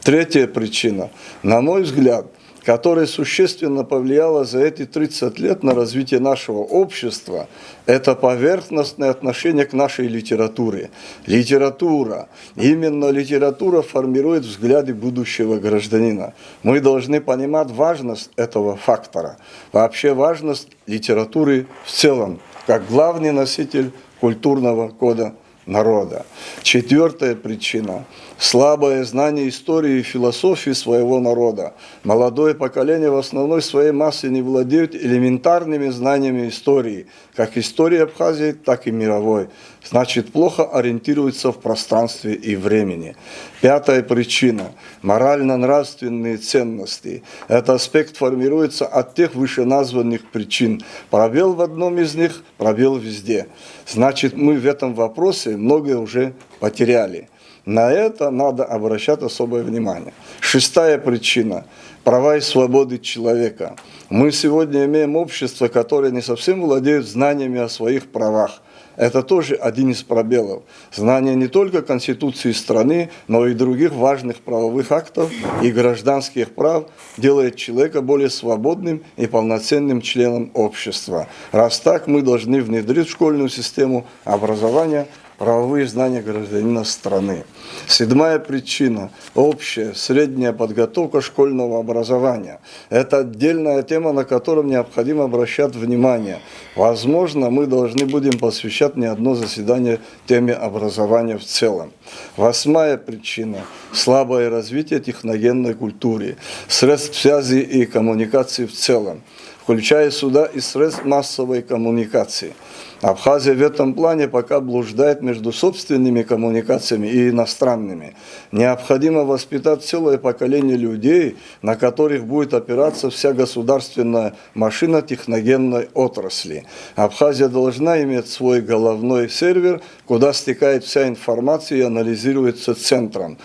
Третья причина. На мой взгляд, которое существенно повлияло за эти тридцать лет на развитие нашего общества, это поверхностное отношение к нашей литературе. Литература, именно литература формирует взгляды будущего гражданина. Мы должны понимать важность этого фактора, вообще важность литературы в целом, как главный носитель культурного кода народа. Четвёртая причина. Слабое знание истории и философии своего народа. Молодое поколение в основной своей массе не владеет элементарными знаниями истории, как истории Абхазии, так и мировой. Значит, плохо ориентируется в пространстве и времени. Пятая причина. Морально-нравственные ценности. Этот аспект формируется от тех вышеназванных причин. Пробел в одном из них, пробел везде. Значит, мы в этом вопросе многое уже потеряли. На это надо обращать особое внимание. Шестая причина. Права и свободы человека. Мы сегодня имеем общество, которое не совсем владеет знаниями о своих правах. Это тоже один из пробелов. Знание не только Конституции страны, но и других важных правовых актов и гражданских прав делает человека более свободным и полноценным членом общества. Раз так, мы должны внедрить в школьную систему образования правовые знания гражданина страны. Седьмая причина. Общая средняя подготовка школьного образования. Это отдельная тема, на которую необходимо обращать внимание. Возможно, мы должны будем посвящать не одно заседание теме образования в целом. Восьмая причина. Слабое развитие техногенной культуры, средств связи и коммуникации в целом, включая сюда и средств массовой коммуникации. Абхазия в этом плане пока блуждает между собственными коммуникациями и иностранными. Необходимо воспитать целое поколение людей, на которых будет опираться вся государственная машина техногенной отрасли. Абхазия должна иметь свой головной сервер, куда стекает вся информация и анализируется центром.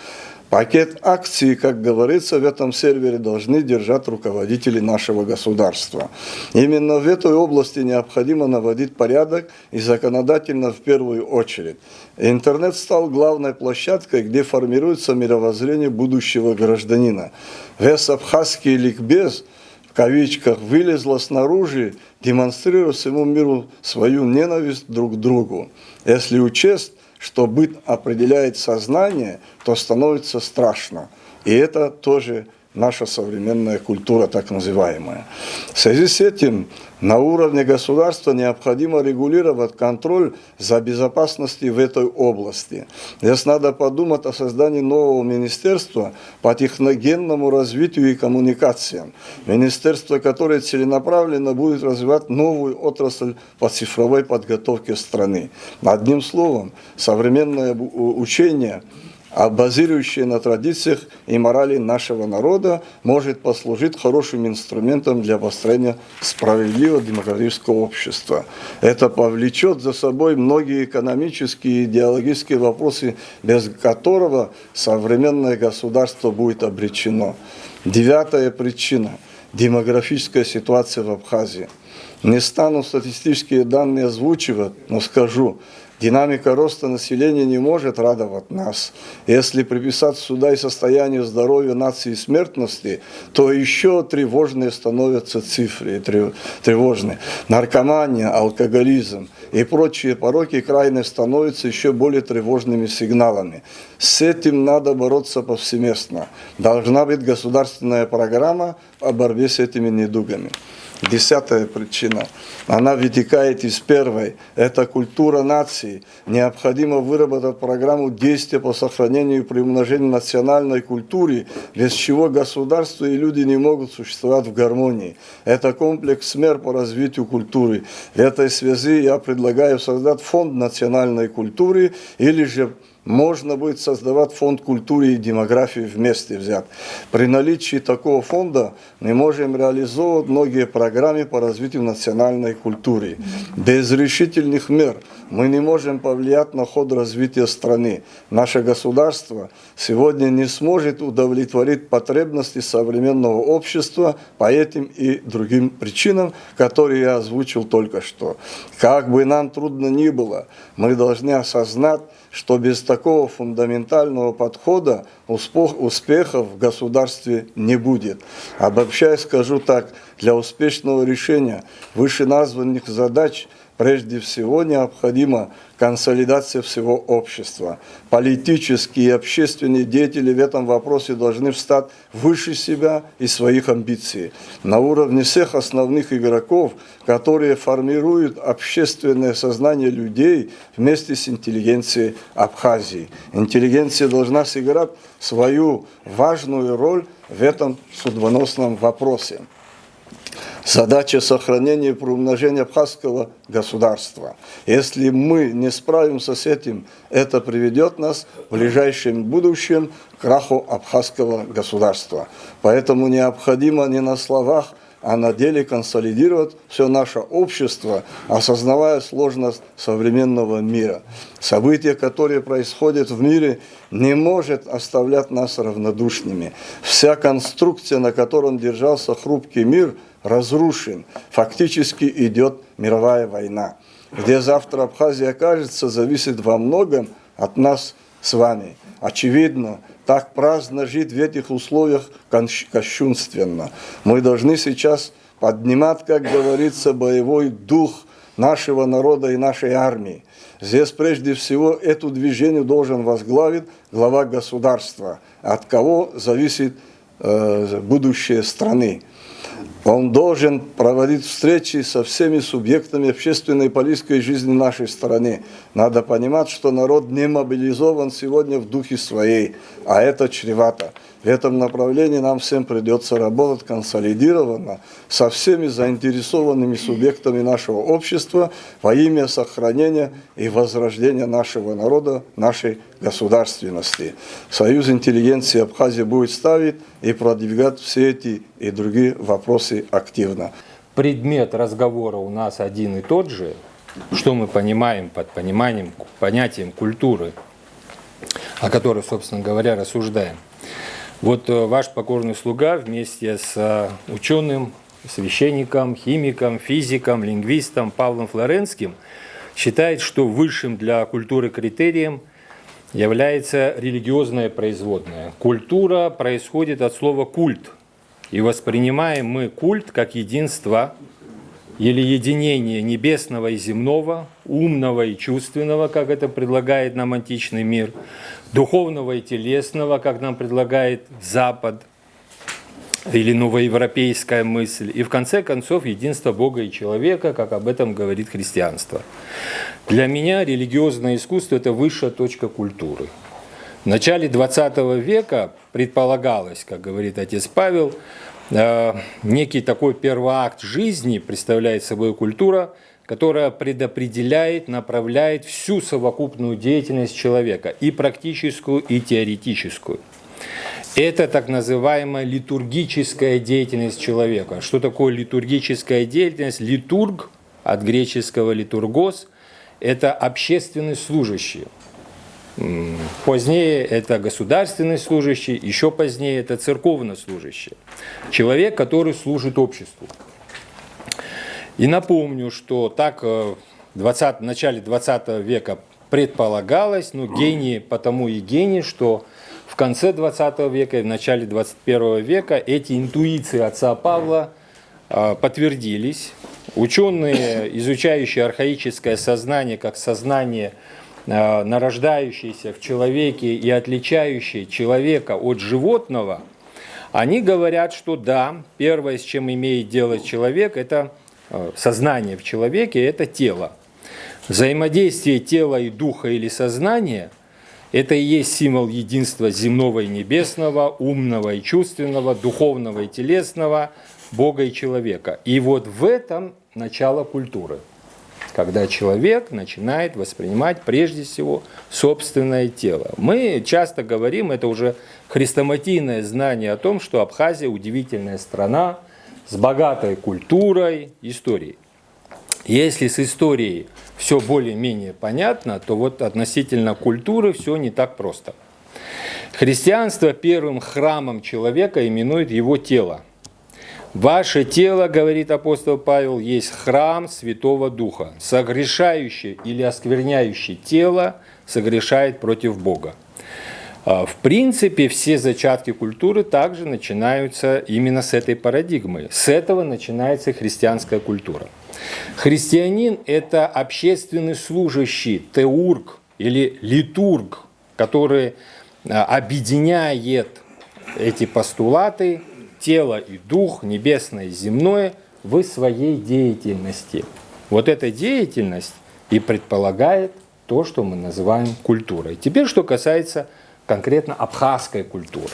Пакет акций, как говорится, в этом сервере должны держать руководители нашего государства. Именно в этой области необходимо наводить порядок и законодательно в первую очередь. Интернет стал главной площадкой, где формируется мировоззрение будущего гражданина. Весь абхазский ликбез, в кавычках, вылезла снаружи, демонстрируя всему миру свою ненависть друг к другу. Если учесть, что быт определяет сознание, то становится страшно. И это тоже наша современная культура, так называемая. В связи с этим на уровне государства необходимо регулировать контроль за безопасностью в этой области. Здесь надо подумать о создании нового министерства по техногенному развитию и коммуникациям. Министерство, которое целенаправленно будет развивать новую отрасль по цифровой подготовке страны. Одним словом, современное учение, а базирующее на традициях и морали нашего народа, может послужить хорошим инструментом для построения справедливого демократического общества. Это повлечет за собой многие экономические и идеологические вопросы, без которого современное государство будет обречено. Девятая причина. Демографическая ситуация в Абхазии. Не стану статистические данные озвучивать, но скажу, динамика роста населения не может радовать нас. Если приписать сюда и состояние здоровья нации и смертности, то еще тревожные становятся цифры, тревожные. Наркомания, алкоголизм и прочие пороки крайне становятся еще более тревожными сигналами. С этим надо бороться повсеместно. Должна быть государственная программа о борьбе с этими недугами. Десятая причина. Она вытекает из первой. Это культура нации. Необходимо выработать программу действия по сохранению и приумножению национальной культуры, без чего государство и люди не могут существовать в гармонии. Это комплекс мер по развитию культуры. В этой связи я предлагаю создать фонд национальной культуры или же можно будет создавать фонд культуры и демографии вместе взят. При наличии такого фонда мы можем реализовывать многие программы по развитию национальной культуры. Без решительных мер мы не можем повлиять на ход развития страны. Наше государство сегодня не сможет удовлетворить потребности современного общества по этим и другим причинам, которые я озвучил только что. Как бы нам трудно ни было, мы должны осознать, что без такого фундаментального подхода успех- успехов в государстве не будет. Обобщая, скажу так, для успешного решения вышеназванных задач прежде всего необходима консолидация всего общества. Политические и общественные деятели в этом вопросе должны встать выше себя и своих амбиций, на уровне всех основных игроков, которые формируют общественное сознание людей вместе с интеллигенцией Абхазии. Интеллигенция должна сыграть свою важную роль в этом судьбоносном вопросе. Задача сохранения и приумножения абхазского государства. Если мы не справимся с этим, это приведет нас в ближайшем будущем к краху абхазского государства. Поэтому необходимо не на словах, а на деле консолидировать все наше общество, осознавая сложность современного мира. События, которые происходят в мире, не может оставлять нас равнодушными. Вся конструкция, на котором держался хрупкий мир, разрушен. Фактически идет мировая война. Где завтра Абхазия окажется, зависит во многом от нас с вами. Очевидно, так праздно жить в этих условиях конщ- кощунственно. Мы должны сейчас поднимать, как говорится, боевой дух нашего народа и нашей армии. Здесь прежде всего эту движение должен возглавить глава государства, от кого зависит э, будущее страны. Он должен проводить встречи со всеми субъектами общественной и политической жизни нашей страны. Надо понимать, что народ не мобилизован сегодня в духе своей, а это чревато. В этом направлении нам всем придется работать консолидированно со всеми заинтересованными субъектами нашего общества во имя сохранения и возрождения нашего народа, нашей государственности. Союз интеллигенции Абхазии будет ставить и продвигать все эти и другие вопросы активно. Предмет разговора у нас один и тот же. Что мы понимаем под пониманием, понятием культуры, о которой, собственно говоря, рассуждаем? Вот э, ваш покорный слуга вместе с э, ученым, священником, химиком, физиком, лингвистом Павлом Флоренским считает, что высшим для культуры критерием является религиозное производное. Культура происходит от слова «культ». И воспринимаем мы культ как единство или единение небесного и земного, умного и чувственного, как это предлагает нам античный мир, духовного и телесного, как нам предлагает Запад или новоевропейская мысль, и в конце концов единство Бога и человека, как об этом говорит христианство. Для меня религиозное искусство — это высшая точка культуры. В начале двадцатого века предполагалось, как говорит отец Павел, э, некий такой первоакт жизни представляет собой культура, которая предопределяет, направляет всю совокупную деятельность человека, и практическую, и теоретическую. Это так называемая литургическая деятельность человека. Что такое литургическая деятельность? Литург, от греческого литургос, это общественный служащий. Позднее это государственный служащий, еще позднее это церковнослужащий. Человек, который служит обществу. И напомню, что так э, в двадцатом, начале двадцатого века предполагалось, ну, гений потому и гений, что в конце двадцатого века и в начале двадцать первого века эти интуиции отца Павла а, подтвердились. Ученые, изучающие архаическое сознание как сознание, а, нарождающееся в человеке и отличающее человека от животного, они говорят, что да, первое, с чем имеет дело человек, это э, сознание в человеке, это тело. Взаимодействие тела и духа или сознания — это и есть символ единства земного и небесного, умного и чувственного, духовного и телесного, Бога и человека. И вот в этом начало культуры, когда человек начинает воспринимать прежде всего собственное тело. Мы часто говорим, это уже хрестоматийное знание о том, что Абхазия удивительная страна с богатой культурой, историей. Если с историей все более-менее понятно, то вот относительно культуры все не так просто. Христианство первым храмом человека именует его тело. «Ваше тело, говорит апостол Павел, есть храм Святого Духа. Согрешающее или оскверняющее тело согрешает против Бога. А, В принципе, все зачатки культуры также начинаются именно с этой парадигмы. С этого начинается христианская культура. Христианин — это общественный служащий, теург или литург, который а, объединяет эти постулаты, тело и дух, небесное и земное, в своей деятельности. Вот эта деятельность и предполагает то, что мы называем культурой. Теперь, что касается конкретно абхазской культуры.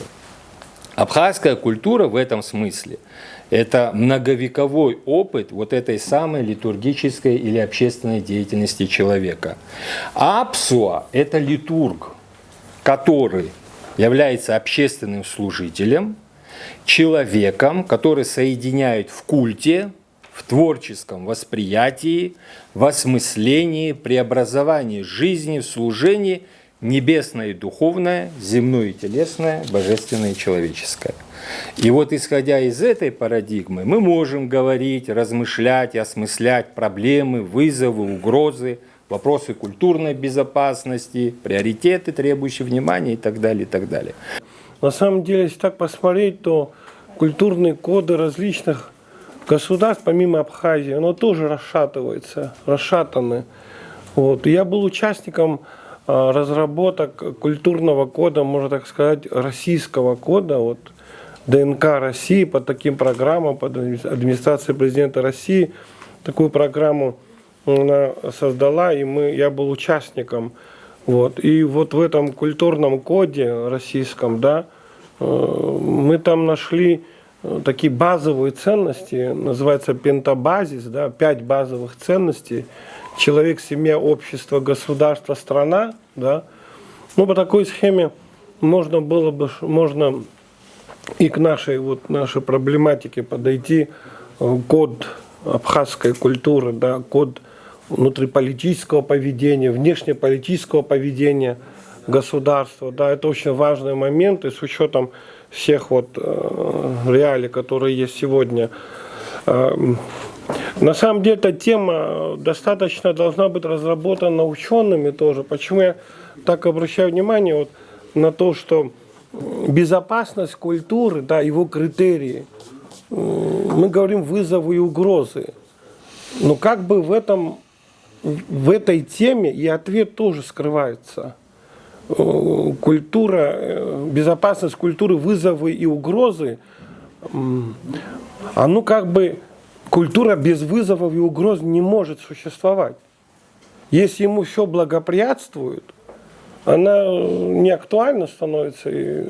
Абхазская культура в этом смысле — это многовековой опыт вот этой самой литургической или общественной деятельности человека. Апсуа — это литург, который является общественным служителем, человеком, который соединяет в культе, в творческом восприятии, в осмыслении, преобразовании жизни, в служении небесное и духовное, земное и телесное, божественное и человеческое. И вот, исходя из этой парадигмы, мы можем говорить, размышлять, осмыслять проблемы, вызовы, угрозы, вопросы культурной безопасности, приоритеты, требующие внимания и так далее, и так далее. На самом деле, если так посмотреть, то культурные коды различных государств, помимо Абхазии, оно тоже расшатывается, расшатаны. Вот. Я был участником а, разработок культурного кода, можно так сказать, российского кода, вот, Д Н К России, под таким программам, под администрацией президента России. Такую программу она создала, и мы, я был участником. Вот. И вот в этом культурном коде российском, да, э, мы там нашли э, такие базовые ценности, называется пентабазис, да, пять базовых ценностей: человек, семья, общество, государство, страна, да. Ну, по такой схеме можно было бы, можно и к нашей, вот, нашей проблематике подойти, э, код абхазской культуры, да, код внутриполитического поведения, внешнеполитического поведения государства, да, это очень важный момент, и с учетом всех вот э, реалий, которые есть сегодня. Э, на самом деле эта тема достаточно должна быть разработана учеными тоже. Почему я так обращаю внимание вот на то, что безопасность культуры, да, его критерии, мы говорим вызовы и угрозы. Но как бы в этом, в этой теме и ответ тоже скрывается. Э, Культура, э, безопасность культуры, вызовы и угрозы, м, а ну как бы культура без вызовов и угроз не может существовать. Если ему все благоприятствует, она э, не актуальна становится. И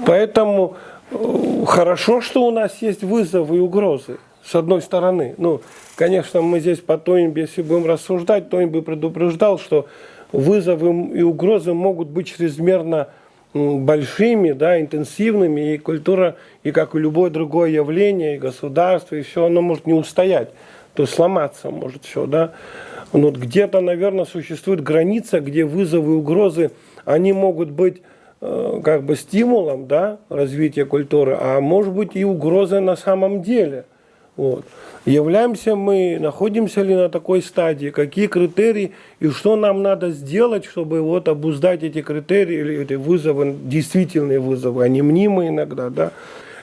поэтому э, хорошо, что у нас есть вызовы и угрозы, с одной стороны. Ну, конечно, мы здесь по Тойнби, если будем рассуждать, Тойнби предупреждал, что вызовы и угрозы могут быть чрезмерно большими, да, интенсивными, и культура, и как и любое другое явление, и государство, и все, оно может не устоять, то есть сломаться может все, да. Но вот где-то, наверное, существует граница, где вызовы и угрозы, они могут быть э, как бы стимулом, да, развития культуры, а может быть и угрозой на самом деле. Вот. Являемся мы, находимся ли на такой стадии, какие критерии и что нам надо сделать, чтобы вот обуздать эти критерии или эти вызовы, действительные вызовы, а не мнимые иногда, да.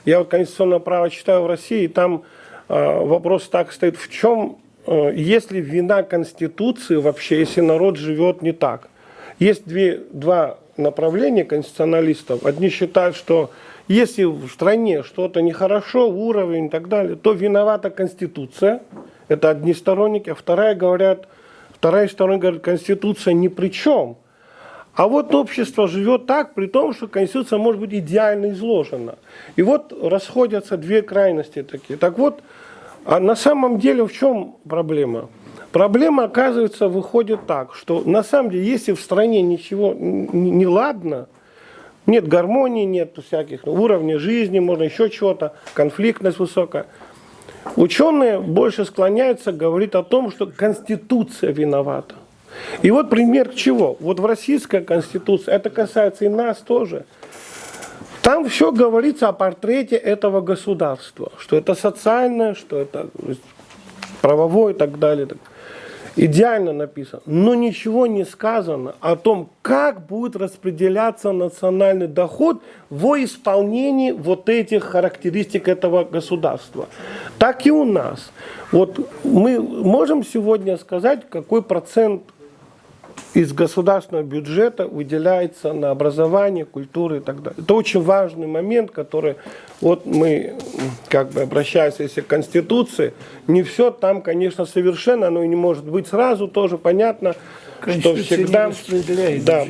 Я вот конституционное право читаю в России, и там э, вопрос так стоит, в чем, э, есть ли вина Конституции вообще, если народ живет не так. Есть две, два направления конституционалистов. Одни считают, что если в стране что-то нехорошо, уровень и так далее, то виновата Конституция, это одни сторонники, а вторая говорят, вторая сторона говорит, Конституция ни при чем. А вот общество живет так, при том, что Конституция может быть идеально изложена. И вот расходятся две крайности такие. Так вот, а на самом деле в чем проблема? Проблема, оказывается, выходит так, что на самом деле, если в стране ничего не ладно, нет гармонии, нет всяких ну, уровня жизни, можно еще чего-то, конфликтность высокая, ученые больше склоняются говорить о том, что Конституция виновата. И вот пример чего? Вот в российской Конституции, это касается и нас тоже, там все говорится о портрете этого государства, что это социальное, что это правовое и так далее. Идеально написано, но ничего не сказано о том, как будет распределяться национальный доход во исполнении вот этих характеристик этого государства. Так и у нас. Вот мы можем сегодня сказать, какой процент из государственного бюджета выделяется на образование, культуру и так далее. Это очень важный момент, который вот мы, как бы, обращаясь, если к Конституции, не все там, конечно, совершенно, оно и не может быть сразу, тоже понятно, что всегда... Да,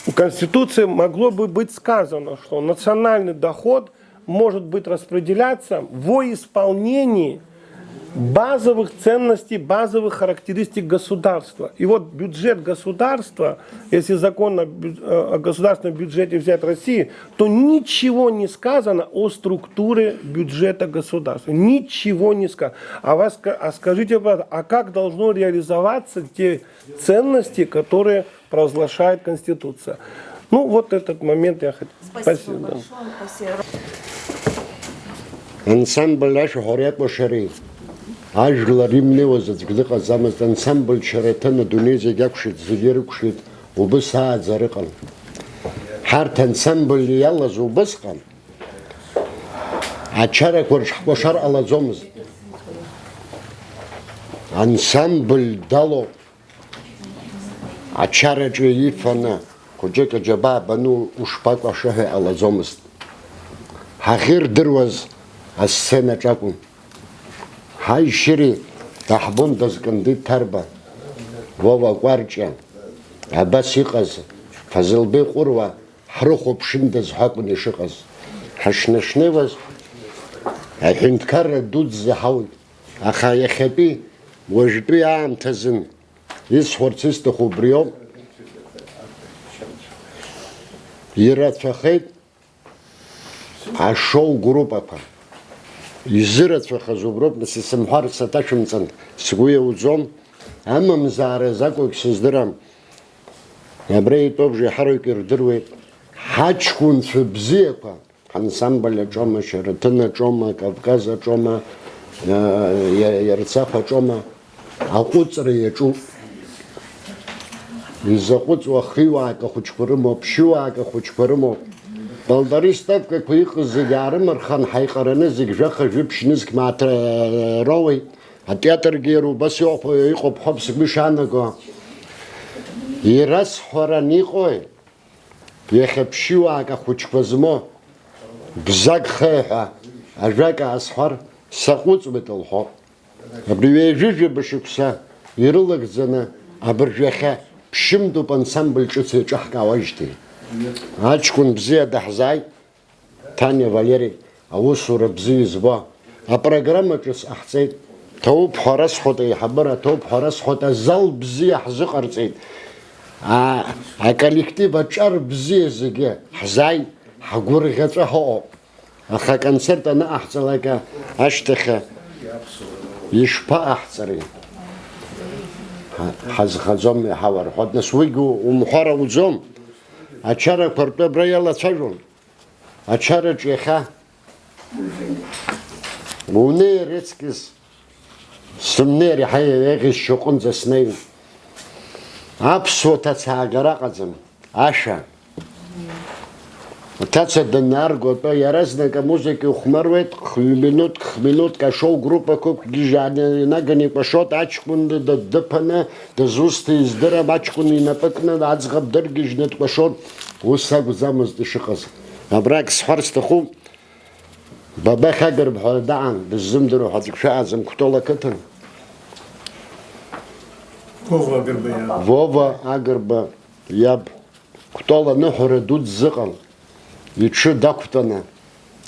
в Конституции могло бы быть сказано, что национальный доход может быть распределяться во исполнении базовых ценностей, базовых характеристик государства. И вот бюджет государства, если закон о, бю- э, о государственном бюджете взять России, то ничего не сказано о структуре бюджета государства. Ничего не сказано. А, вас, ска- а скажите, пожалуйста, а как должно реализоваться те ценности, которые провозглашает Конституция? Ну, вот этот момент я хотел. Спасибо большое. Ансамбль ашәаҳәара иакәашареи ажәлар имнеиуаз аӡәк дыҟаӡамызт. Ансамбль Шьараҭын адунеи зегь акәшеит, зегьы ирыкәшеит, убыс ааӡара ыҟан. Ҳарҭ ансамбль иалаз убысҟан ачарақәа рҿы ҳкәашар ҟалаӡомызт. Ансамбль далоуп. Ачараҿы ифаны, хәыҷык аџьабаа баны ушԥакәашо ҳәа иҟалаӡомызт. Ҳахьырдыруаз асценаҿ акәын. Ҳаи шьыри, даҳбон Дазкындит Ҭарба, Вова Кәарҷиа, абас иҟаз Фазылбеи Ҟәыруа, ҳрыхәаԥшындаз ҳәа акәын ишыҟаз. Ҳашнашнеиуаз аҳәынҭқарра дуӡӡа ҳауит, аха иахьатәи, уажәтәи аамҭазын. Исҳәарц исҭаху убриоуп. Ирацәахеит ашоу группақәа. Изырацәахаз уброуп, нас исымҳәар саҭашәымҵан, сгәы иауӡом. Амамзаара закәык сыздырам. Абра итәоуп, еиҳараҩык ирдыруеит. Ҳаҷкәынцәа бзиақәа. Ҳансамбль аҿома, Шьараҭын аҿома, Кавказ аҿома, Ерцахә аҿома, аҟәыҵра иаҿуп. Изаҟәыҵуа хиуаак ахәыҷқәа рымоуп, ԥшьыуаак ахәыҷқәа рымоуп. Балдари ставкақәа иҟаз зегь аарымырхан, ҳаиҟараны зегь жәаха-жәиԥшь нызқь мааҭ роуеит. Атеатргьы иара убас иҟоуп ҳәа сгәы ишаанаго. Ирасҳәаран иҟои? Иахьа ԥшьыуаак ахәыҷқәа змоу бзагхеи ҳәа ажәак аасҳәар, саҟәыҵуеит лҳәо. Абри ҩажәижәаба шықәса ирылагӡаны абыржә иахьа ԥшьымтәуп ансамбль ҿыц еиҿаҳкаауеижьҭеи. Аҷкәын бзиа даҳзааит, Ҭаниа Валери. Аусура бзиа избо апрограмма ҿыц ҟаҳҵеит. Ҭоуп ҳәа расҳәоит аиҳабыра, ҭоуп ҳәа расҳәоит азал бзиа ҳзыҟарҵеит. А, аколлектив аҿар бзиа зегьы ҳзааит, ҳгәырӷьаҵәа ҳаҟоуп. Аха аконцерт аныҟаҳҵалак ашьҭахь ишԥаҟаҳҵари? Ҳа-, ҳазхаӡом иаҳауа рҳәоит, нас уигьы умҳәар ауӡом. Ачарақәа ртәы абра иалацәажәон. Ачараҿ иахьа унеир иҵкьыс сымнеир иаҳа еиӷьысшьо аҟынӡа снеин. Аԥсуа ҭацаагара аҟаӡам, ашәа. Аҭаца даннарго атәы иаразнак амузыка ихәмаруеит, хҩы минуҭк, хә-минуҭк ашоу группақәа ықәгьежьааны инаганы икәашоит, аҷкәын дыдыԥаны, дызусҭа издырам, аҷкәын инапы кны аӡӷаб дыргьежьны дкәашоит. Ус акәӡамызт ишыҟаз. Абрагь сҳәар сҭахуп, Бабахь Агрба ҳәа даан, дыззымдыруа ҳәа аӡәк шәаҟаӡам Кәтол ақыҭан? Вова Агрба иаб. Вова Агрба иаб. Кәтол аныҳәара ду дзыҟам. Иҽы дақәтәаны,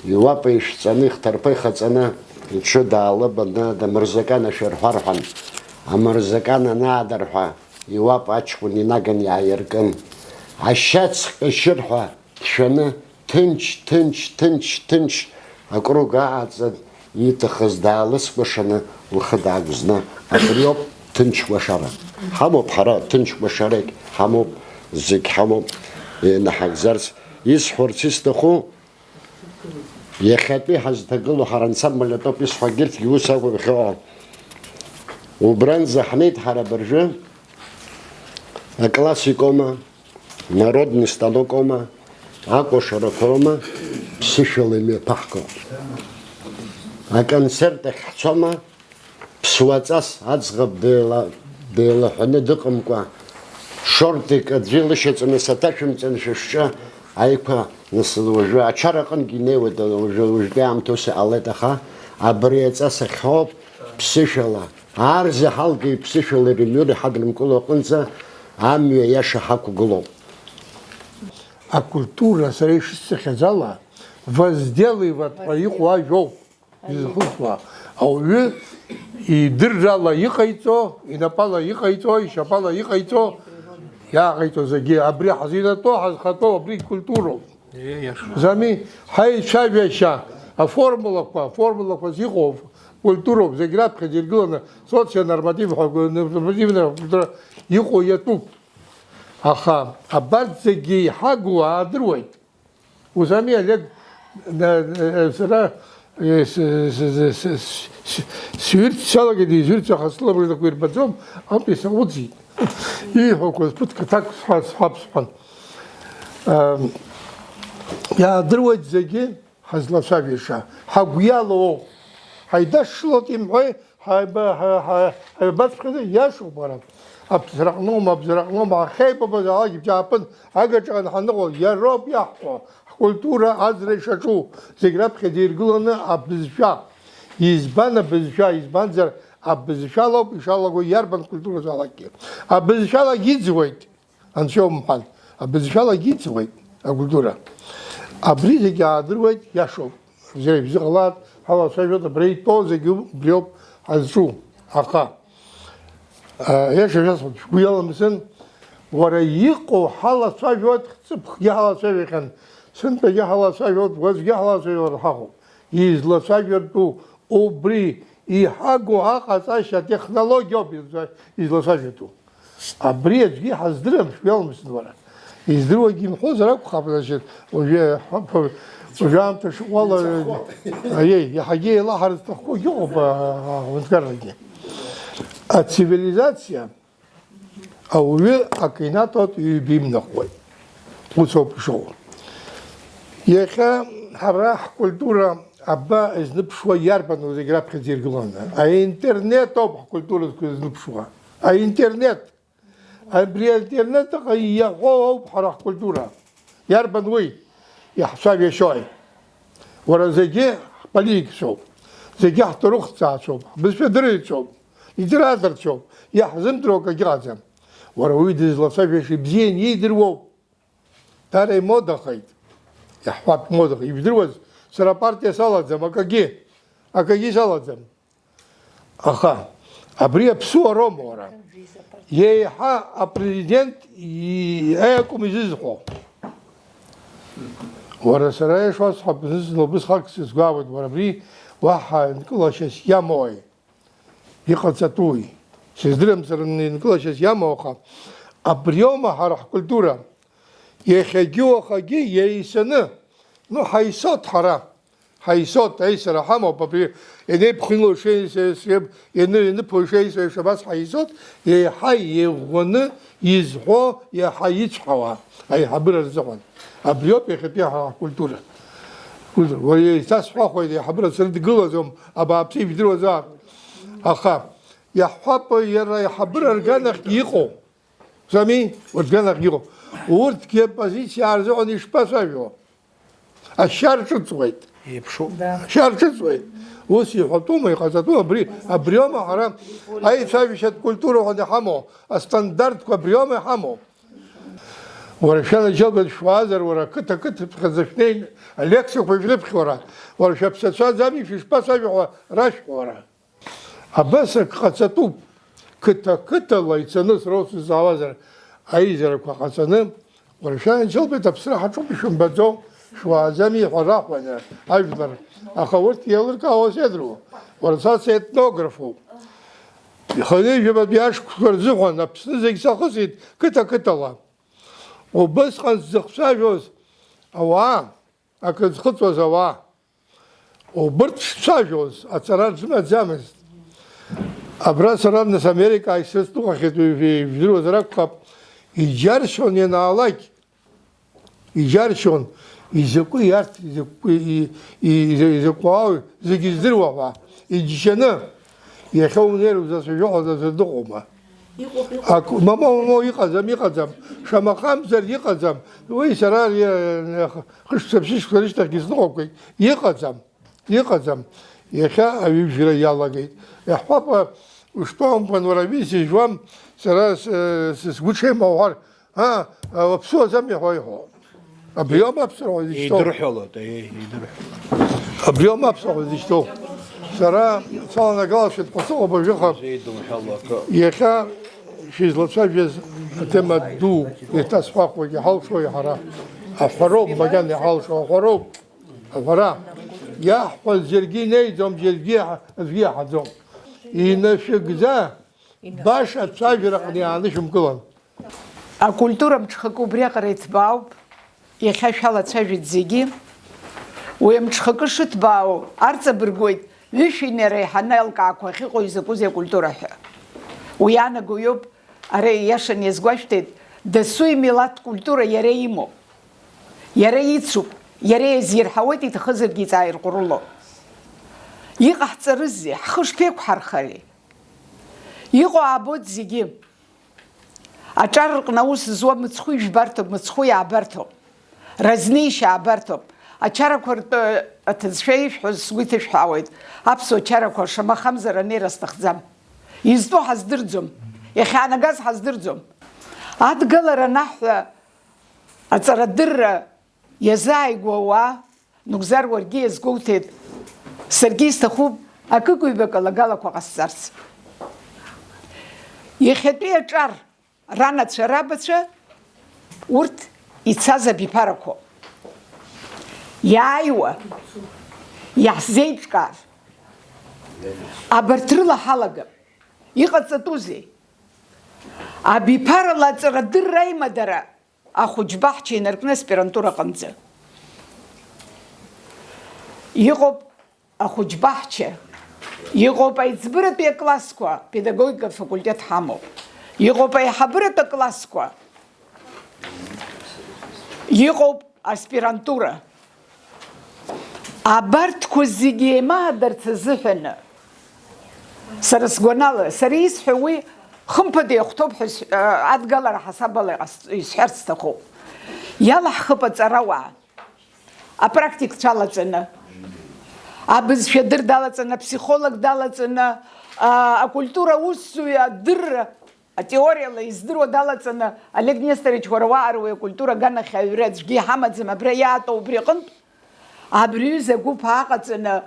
иуапа ишәҵаны, ихҭарԥа ихаҵаны, иҽы даалыбаны, амырзакан ашәа рҳәа рҳәан. Амырзакан анаадырҳәа, иуапа аҷкәын инаган иааиркын. Ашьац ҟьашьыр ҳәа дшәаны, ҭынч, ҭынч, ҭынч, ҭынч, акруг ааҵын, ииҭахыз даалыскәашаны, лхы даагәызны, абриоуп ҭынч кәашара. Ҳамоуп ҳара, ҭынч кәашарагь ҳамоуп, зегь ҳамоуп, еинаҳагӡарц. Исҳәарц исҭаху, иахьатәи ҳазҭагылоу ҳара ансамбль атәоуп исҳәо, егьырҭгьы ус акәым иахьыҟоу. Убранӡа ҳнеит ҳара абыржәы, аклассикома, народный станокома, акәашарақәома, ԥсышәала имҩаԥаҳго. Аконцерт ахь ҳцома, ԥсуаҵас аӡӷаб деила-, деилаҳәаны дыҟамкәа, шортик аӡәы илышьаҵаны саҭашәымҵан шәышҿы аиқәа, нас уажәы ачара аҟынгьы инеиуеит, уажәы, уажәтәи аамҭа ус иҟалеит, аха абри аҵас ахьоуп ԥсышәала. Ар зеиҳалгеи ԥсышәала ирымҩыр иҳаднымкыло аҟынӡа амҩа иаша ҳақәгылоуп. Акультура, сара ишысзыхьӡаз ала, возделывать ҳәа иҟоу ажәоуп изызхәыцуа. Ауаҩы идыррала иҟаиҵо, инапала иҟаиҵо, ишьапала иҟаиҵо, иааҟаиҵо зегьы абри ҳзинаҭо, ҳазхаҭоу абри культуроуп. Ииашоуп. Зами, ҳаицәажәашьа аформулақәа, аформулақәа зыҟоу культуроуп, зегь раԥхьаӡа иргыланы соционорматив ҳәа, нормативная культура иҟоу иатәуп. Аха абарҭ зегьы иҳагу аадыруеит. Узами, Олег, на-, на-, сара, э, с-, с-, с-, с-, с-, сҩырц салагеит, изҩырц аха сылабжақәа ирбаӡом, амтәи саҟәыҵит. Ииҳәақәаз ԥыҭк аҭак сҳәа-, сҳәап сҳәан. Ам, иаадыруеит зегьы ҳазлацәажәаша, ҳагәы иалоу, ҳаидашшылоит имҳәеи, ҳаиба-, ҳа-, ҳа-, ҳаибаҵәҟьаны иашоуп, бара. Абзараҟноума, абзараҟноума, ҳахьеибабаз алакь бжьааԥын агаҿаҟны ҳаныҟоу, иароуп иаҳҳәо, ҳкультура аӡра ишаҿу, зегь раԥхьаӡа иргыланы абызшәа. Избан абызшәа? Избанзар, абызшәалоуп ишалаго иарбан культуразаалакгьы. Абызшәалагь иӡуеит. Анцәа иумҳәан, абызшәалагь иӡуеит акультура. Абри зегьы аадыруеит, иашоуп. Бзиа ибзыҟалааит, ҳалацәажәоит, абра итәоу зегьы убриоуп ҳазҿу. Аха, а, иаша шәасҳәап, шәгәы иаламсын, уара иҟоу ҳалацәажәоит, ҵыԥхгьы ҳалацәажәахьан, сынтәагьы ҳалацәажәоит, уаҵәгьы ҳалацәажәар ҳаҟоуп. Излацәажәартәу убри иҳагу аҟаҵашьа атехнологиоуп излацәа-, излацәажәатәу. Абри аӡәгьы ҳаздырам, шәгәалымсит уара. Издыруагьы имҳәозар акәхап, значит, уажәы, уажәы аамҭа шыҟоу ала, аиеи, иаҳагьы еилаҳар зҭахқәоугьы ыҟоуп, а, а, аҳәынҭқаррагьы. Ацивилизациа ауаҩы акы инаҭоит, ҩба имнахуеит. Ус ауп ишыҟоу. Иахьа ҳара ҳкультура аба изныԥшуа иарбану зегь раԥхьаӡа иргыланы? Аинтернет ауп ҳкультура зқәа изныԥшуа. Аинтернет! Абри аинтернет аҟа иаҳәо ауп ҳара ҳкультура. Иарбан уи? Иаҳцәажәашьои? Уара, зегьы ҳполитикцәоуп, зегьы ҳҭоурыхҭҵаацәоуп, ҳбызшәадырҩцәоуп, литераторцәоуп, иаҳзымдыруа акагьы ыҟаӡам. Уара, уи дызлацәажәаша ибзиан иидыруоуп. Дара имодахеит. Иаҳҳәап, имодахеит. Ибдыруаз, сара апартиа салаӡам, акагьы, акагьы салаӡам. Аха абри аԥсуароума уара? Еиҳа апрезидент и-, акәым изызҳәо. Уара, сара ишуасҳәап, зны-зынла убысҟак сызгәаауеит, уара, абри уаҳа нкылашьас иамои? Иҟаҵатәуи? Сыздырам сара нкылашьас иамоу, аха абриоума ҳара ҳкультура? Иахьагьы уахагьы еисаны, ну, ҳаисот ҳара. Ҳаисот, аисара ҳамоуп, абри ианеиԥхынло шеи-, се-, се-, ианы-, ианыԥо шеи-, се-, шабас ҳаисот, еиҳа иӷәӷәаны изҳәо, иаҳа ицҳауа аиҳабыра рзыҳәан. Абриоуп иахьатәи ҳа-, ҳкультура. Культура. Уаҩы еиҭасҳәахуеит, аиҳабыра срыдгылаӡом, абааԥсы ижәдыруазаап. Аха иаҳҳәап, иара аиҳабыра рганахьгьы иҟоу. Зами, урҭ рганахьгьы иҟоу. Урҭгьы апозициа рзыҳәан ишԥацәажәо? Ашьа рҿыҵуеит. Еиԥшуп. Да. Ашьа рҿыҵуеит. Ус иҳәатәума, иҟаҵатәума, абри, абриоума ҳара аицәажәашьатә культура ҳәа иҳамоу, астандартқәа абриоума иҳамоу? Уара шәанаџьалбеит шәуаазар, уара ақыҭа-қыҭаҵәҟьа шәнеин, алекциақәа шәрыԥхьо уара, уара шәаԥсацәаӡами, шәышԥацәажәо ҳәа рашәҳәо уара? Абас ак ҟаҵатәуп. Қыҭа-қыҭала ицаны срок сызаауазар, аизарақәа ҟаҵаны, уара шәанаџьалбеит, Аԥсны ҳаҿуп, ишәымбаӡо, шәуааӡами ҳәа раҳәаны ажәлар, аха урҭ еилыркаауа сеидру, уара са сетнографуп. Иханы ҩажәабатәи ашықәсқәа рзыҳәан Аԥсны зегь сахысит қыҭа-қыҭала. Убысҟан сзыхцәажәоз ауаа, акрызхыҵуаз ауаа. Убырҭ шцәажәоз аҵара рзымаӡамызт. Абра сара нас Америка исрыцныҟәахьеит, уи жәдыруазар акәхап, иџьаршьон ианаалак, иџьаршьон, изакәи иарҭ, изакәи, и-, и-, изакәи ауаҩ, зегьы здыруа ҳәа, иџьшьаны, иахьа унеир узацәажәо ҳәа дазырныҟәома? Иҟоуп, иҟоуп. Ак-, мамоу, мамоу, иҟаӡам, иҟаӡам. Шамахамзар иҟаӡам. Уи сара, э, хышықәса, ԥшьышықәса рышьҭахьгьы сныҟәақәеит. Иҟаӡам. Иҟаӡам. Иахьа аҩыжәра иалагеит. Иаҳҳәап, ушԥаумбан, уара, аҩы сыжәуам, сара с-, с-, сгәы ҽеим уҳәар, а, а, уаԥсуаӡам иаҳәо иҳәо. Абри аума аԥсуара ҳәа изышьҭоу? Еидырҳәалоит, еи, еидырҳәалоит. Абри аума аԥсуара ҳәа изышьҭоу? Сара саланагалахьеит ԥасыҟоуп ажәаха. Еидымҳәало акы. Иахьа шәизлацәажәаз атема ду еиҭасҳәахуеит, иҳалшои ҳара? Аҳәароуп, макьана иҳалшо аҳәароуп. Аҳәара, иаҳҳәаз џьаргьы инеиӡом, џьаргьы иаҳ-, аӡәгьы иаҳаӡом. Инашәыгӡа, баша ацәажәара аҟны иаанышәымкылан. Акультура мҽхакы убриаҟара иҭбаауп, иахьа шәалацәажәеит зегьы. Уи амҽхакы шыҭбаау арҵабыргуеит ҩышәи нереи ҳанаилкаақәа ахьыҟоу изакәызеи акультура ҳәа. Уи иаанаго иоуп, ара ииашаны иазгәашәҭеит, дасу имилаҭ культура иара имоуп. Иара ицуп, иара иазирҳауеит, иҭахызаргьы иҵааирҟәрыло. Иҟаҳҵарызеи, ҳхы шԥеиқәҳархари? Иҟоу аабоит зегьы. Аҿар рҟны аус зуа мыцхәы ижәбарҭоуп, мыцхәы иаабарҭоуп. Разнеишьа аабарҭоуп. Ачарақәа ртәы аҭыӡшәа ишәҳәоз сгәы иҭышәҳәаауеит. Аԥсуа чарақәа шамахамзар анеира сҭахӡам. Изтәу ҳаздырӡом. Иахьаанагаз ҳаздырӡом. Адгалара анаҳҳәа, аҵарадырра иазааигәоу ауаа, Нугзар, уаргьы иазгәоуҭеит, саргьы исҭахуп акык-ҩбак алагалақәа ҟасҵарц. Иахьатәи аҿар ранацәа, рабацәа, урҭ ицаз абиԥарақәоуп. Иааиуа, иаҳзеиҿкаар, абарҭ рыла ҳалагап. Иҟаҵатәузеи? Абиԥарала аҵарадырра аимадара ахәыҷбаҳча инаркны аспирантура аҟынӡа. Иҟоуп ахәыҷбаҳча, иҟоуп аиҵбыратәи аклассқәа, педагогика факультет ҳамоуп. Иҟоуп аиҳабыратә аклассқәа, иҟоуп аспирантура. Абарҭқәа зегьы еимаадарц азыҳәаны, сара сгәанала, сара исҳәо уи хымԥада иахәҭоуп ҳәа ис-, адгалара ҳасабала иҟас-, исҳәарц сҭахуп. Иалаҳхып аҵарауаа, апрактикцәа алаҵаны, абызшәа дыр далаҵаны, аԥсихолог далаҵаны, а, акультура аусзуҩ адырра, атеориала издыруа далаҵаны, Олег Несторич, уара уаара уи акультура аганахьы аҩра аӡәгьы иҳамаӡам, абра иаатәоу убри аҟынтә, абри аҩыза агәыԥ ааҟаҵаны,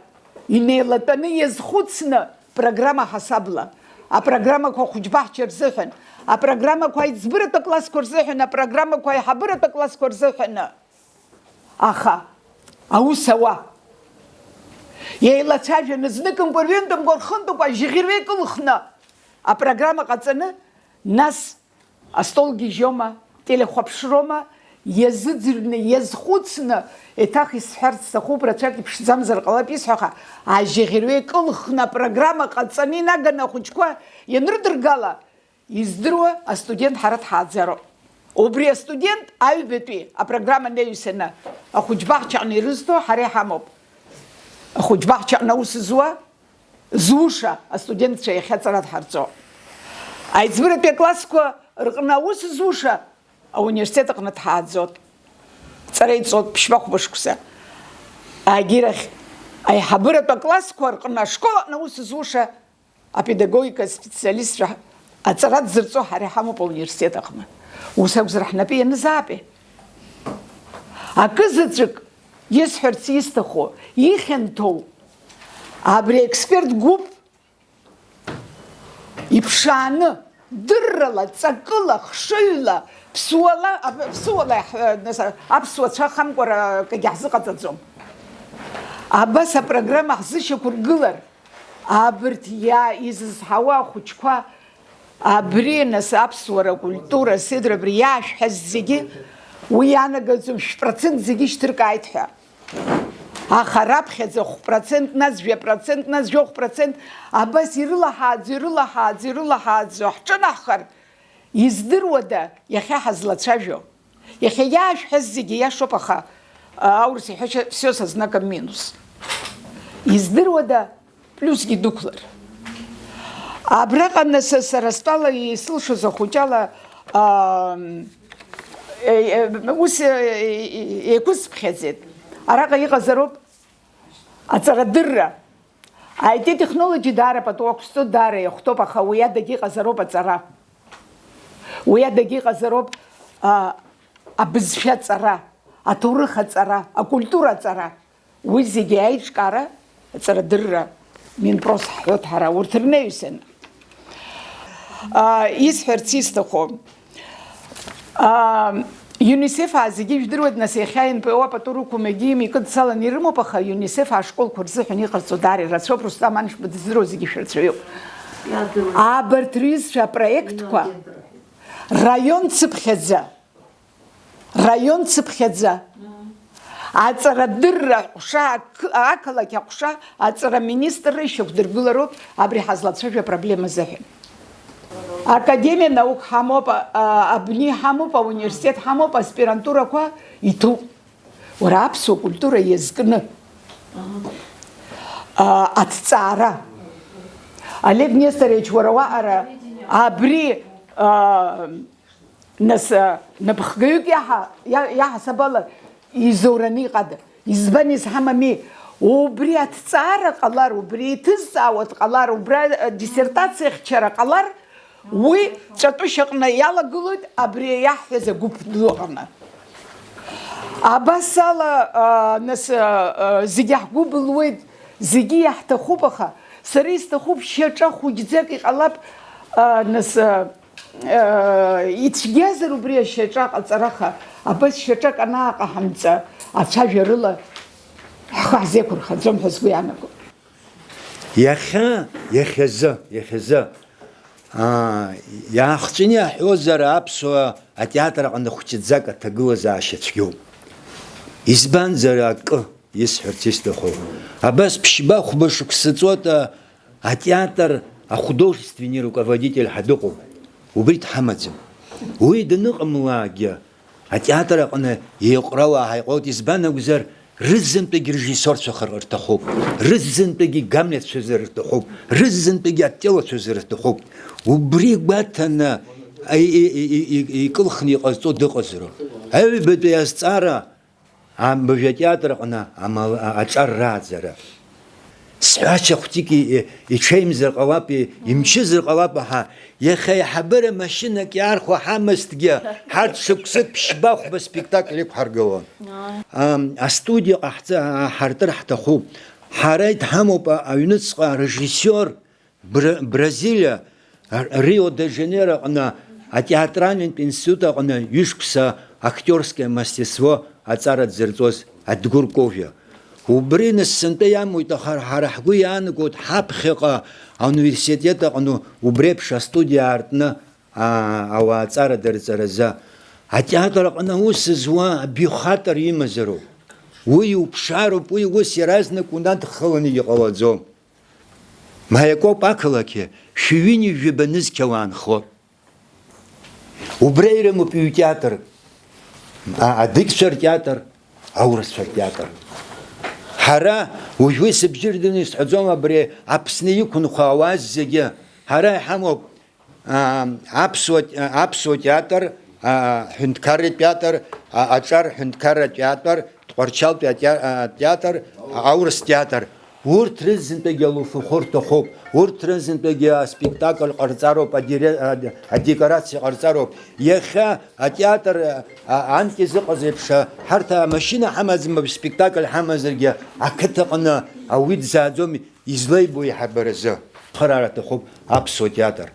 инеилатәаны иазхәыцны программа ҳасабла, апрограммақәа ахәыҷбаҳча рзыҳәан, апрограммақәа аиҵбыратә аклассқәа рзыҳәан, апрограммақәа аиҳабыратә аклассқәа рзыҳәаны. Аха аус ауа. Еилацәажәаны, зныкымкәа, ҩынтәымкәа, рхынтәыкәа, ажьыӷьырҩа икылхны апрограмма ҟаҵаны, нас астол гьежьома, телехәаԥшрома, иазыӡырҩны, иазхәыцны, еиҭах исҳәарц сҭахуп, рацәак иԥшӡамзар ҟалап исҳәо, аха ажьыӷьырҩа икылхны апрограмма ҟаҵаны инаганы ахәыҷқәа ианрыдыргала, издыруа астудент ҳара дҳааӡароуп. Убри астудент аҩбатәи апрограмма анаҩсаны ахәыҷбаҳчаҟны ирызҭо ҳара иҳамоуп. Ахәыҷбаҳчаҟны аус зуа, зуша астудентцәа иахьа аҵара дҳарҵо. Аиҵбыратәи аклассқәа рҟны аус зуша ауниверситет аҟны дҳааӡот. Ҵара иҵот ԥшьба-хәба шықәса. Агьирахь аиҳабыратә аклассқәа рҟны ашкол аҟны аус зуша апедагогика специалистцәа аҵара дзырҵо ҳара иҳамоуп ауниверситет аҟны. Ус акәзар, ҳнапы ианызаапи? Акы заҵәык исҳәарц исҭаху, ихьанҭоу, абри аексперт гәыԥ иԥшааны, дыррала, ҵакыла, хшыҩла, ԥсуала, ап-, ԥсуала иаҳ-, нас, аԥсуа цәа хамкәара акгьы ҳзыҟаҵаӡом. Абас апрограмма ҳзышьақәыргылар, абырҭ иа-, изызҳауа ахәыҷқәа, абри, нас, аԥсуара, акультура, седра, абри иаашәҳәаз зегьы, уи иаанагаӡом шә-процент зегьы шьҭыркааит ҳәа. Аха раԥхьаӡа хә процент, нас жәа процент, нас жәохә процент, абас ирылаҳааӡо, ирылаҳааӡо, ирылаҳааӡо ҳҿынаҳхар, издыруада иахьа ҳазлацәажәо? Иахьа иаашәҳәаз зегьы иашоуп, аха, а, аурыс иҳәашьа, всё со знаком минус. Издыруада плюсгьы дықәлар? Абраҟа нас сара стәала исылшоз ахәыҷала, а, е-, е-, ус, е-, е-, еиқәысԥхьаӡеит. Араҟа иҟазароуп аҵарадырра. I T технологи даара пату ақәсҵоит, даара иахәҭоуп, аха уи адагьы иҟазароуп аҵара. Уи адагьы иҟазароуп, а, абызшәа аҵара, аҭоурых аҵара, акультура аҵара. Уи зегьы аиҿкаара, аҵарадырра, Минпрос ҳҳәоит ҳара, урҭ рнаҩсан. А, исҳәарц исҭаху, а, ЮНИСЕФ-аа зегьы ижәдыруеит, нас, иахьа Н П О апату рықәым, егьи икыдцаланы ирымоуп, аха ЮНИСЕФ ашколқәа рзыҳәан иҟарҵо даара ирацәоуп, Рустам Аншба дыздыруа зегьы шәырҵаҩуп. Абарҭ рҩызцәа апроектқәа раион цыԥхьаӡа, раион цыԥхьаӡа, аҵарадырра аҟәша, ақы-, ақалақь аҟәша аҵара министрра ишьақәдыргылароуп абри ҳазлацәажәо апроблема азыҳәан. Академиа наук ҳамоуп, а, а, абни ҳамоуп, ауниверситет ҳамоуп, аспирантурақәа иҭоуп. Уара аԥсуа культура иазкны, а, аҭҵаара. Олег Несторович, уара уаҟара абри, а, нас, а, напхгаҩык иаҳа-, иа-, иаҳасаб ала изоураны иҟада? Избан изҳамами? Убри аҭҵаара ҟалар, убри еиҭызҵаауа дҟалар, убра, а, диссертациа хьчара ҟалар, уи ҵәатәышьаҟны иалагылоит абри иаҳҳәаз агәыԥ ду аҟны. Абас ала, а, нас, а, а, зегьы ҳгәы былуеит, зегьы иаҳҭахуп, аха сара исҭахуп шьаҿа хәыҷӡак иҟалап, а, нас, а, а, ицәгьазар убри ашьаҿа ҟаҵараха, абас шьаҿак анааҟаҳамҵа, ацәажәарыла ҳхы ҳзеиқәырхаӡом ҳәа сгәы иаанагоит. Иахьа, иахьазы, иахьазы, аа, иаахҵәаны иаҳҳәозар, аԥсуа атеатр аҟны хәҷыӡак аҭагылазаашьа цәгьоуп. Избанзар, акы исҳәарц исҭаху, абас ԥшьба-хәба шықәса ҵуеит, а, атеатр ахудожественный руководитель ҳәа дыҟоуп. Убри дҳамаӡам. Уи даныҟамлаагьы, атеатр аҟны еиҟәрауаа ҳаиҟәоит, избан акәзар, рызынтәыгь режиссерцәахар рҭахуп, рызынтәыгь Гамлетцәазар рҭахуп, рызынтәыгь Отеллоцәазар рҭахуп. Убри гәаҭаны, и-, и-, и-, и-, икылхны иҟазҵо дыҟазароуп. Аҩбатәи азҵаара, амбажә атеатр аҟны амал-, а-, аҿар рааӡара. Сҳәашьа хәҭик и-, и-, иҽеимзар ҟалап, и-, имчызар ҟалап, аха иахьа аиҳабыра машьынак иаархәо ҳамазҭгьы, ҳарҭ шықәсык ԥшьба-хәба спектакль иқәҳаргылон. Ам, астудиа ҟаҳҵа-, ҳартыр ҳҭахуп. Ҳара идҳамоуп а-, аҩныҵҟа арежиссиор, Бра-, Бразилиа, Р-, Рио-де-Жанеиро аҟны атеатральнтә институт аҟны ҩышықәса актиорское мастерство аҵара дзырҵоз Адгәыр Ковиа. Убри нас сынтәа иамуит, аха ҳара ҳгәы иаанагоит ҳаԥхьаҟа ауниверситет аҟны убри еиԥш астудиа аартны, аа, ауаа аҵара дырҵаразы. Атеатр аҟны аус зуа абихатер имазароуп. Уи иуԥшаароуп, уи ус иаразнак унадхаланы иҟалаӡом. Маиакоуп ақалақьы, шәи ҩынҩажәи жәаба нызқьала аанхоит. Убра ирымоуп ҩ-театр, а-, адыгцәа ртеатр, аурысцәа ртеатр. Ҳара, уажә уи сыбжьы рдыруаны исҳәаӡом, абри Аԥсны иқәынхо ауаа зегьы, ҳара иҳамоуп, аа, аԥсуа, аԥсуа театр, аа, ҳәынҭқарратә театр, а-, аҿар ҳәынҭқарратә театр, Тҟәарчалтәи атеа-, атеатр, аурыс театр, урҭ рызынтәагьы алуфахәы рҭахуп, урҭ рызынтәагьы аспектакль ҟарҵароуп, адире-, а-, адекорациа ҟарҵароуп. Иахьа атеатр, а, анкьа изыҟаз еиԥш, а, ҳарҭ амашьына ҳамаӡам, спектакль ҳамазаргьы, ақыҭаҟны ауаҩы дзааӡом, излеибо иаҳабаразы. Цхыраара аҭахуп аԥсуа театр.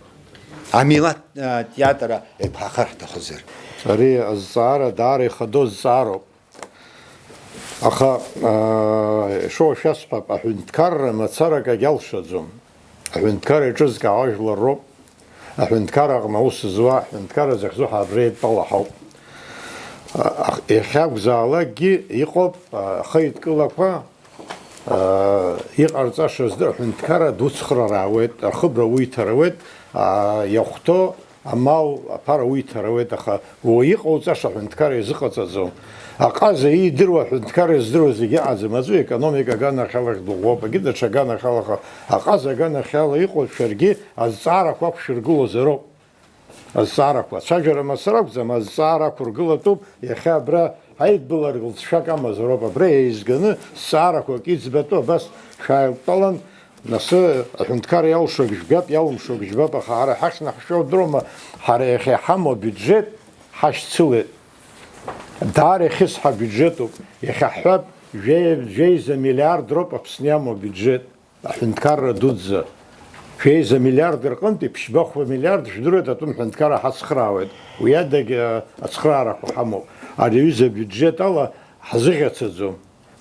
Амилаҭ, а, театр еиқәҳахар ҳҭахызар. Ари азҵаара даара ихадоу зҵаароуп. Аха, аа, ишоу шәасҳәап, аҳәынҭқарра мацарак агьалшаӡом. Аҳәынҭқарра иҿызкаауа ажәлар роуп. Аҳәынҭқарра аҟны аус зуа, аҳәынҭқарра захьӡу ҳа абра еидтәала ҳауп. А, иахьакәзаалакгьы иҟоуп, а, ахеидкылақәа, аа, иҟарҵаша здыр-, аҳәынҭқарра дуцхраара ауеит, ахыбра уиҭар ауеит, аа, иахәҭоу амал аԥара уиҭар ауеит, аха уаҩ иҟауҵаша аҳәынҭқарра изыҟаҵаӡом. Аҟаза иидыруа аҳәынҭқарра издыруа зегьы ыҟаӡам. Аӡәы аекономика аганахьалахь дыӷәӷәоуп, егьи даҽа аганахьалаха, аҟаза аганахьала иҟоуп, шәаргьы азҵаарақәа ақәшәыргылозароуп. Азҵаарақәа, ацәажәара мацара акәӡам, азҵаара ақәыргылатәуп, иахьа абра ҳаидбылар лҵшәак амазароуп, абра еизганы зҵаарақәак иӡбатәу абас шәааилтәалан, нас аҳәынҭқар иалшогь жәбап, иалымшогь жәбап, аха ҳара ҳахьнаҳшәо удыруама, ҳара иахьа иҳамоу абиуџьеҭ ҳашьцылеит. Даара ихьысҳа абиуџьетуп, иахьа ҳҳәап, жәеи-, жәеиза миллиард роуп Аԥсны иамоу абиуџьеҭ. Аҳәынҭқарра дуӡӡа. Шәеиза миллиард рҟынтәи ԥшьба-хәба миллиард, жәдыруеит, атәым ҳәынҭқарра ҳацхраауеит. Уи адагь, а, ацхраарақәа ҳамоуп. Ари аҩыза абиуџьет ала ҳзыӷьацаӡом.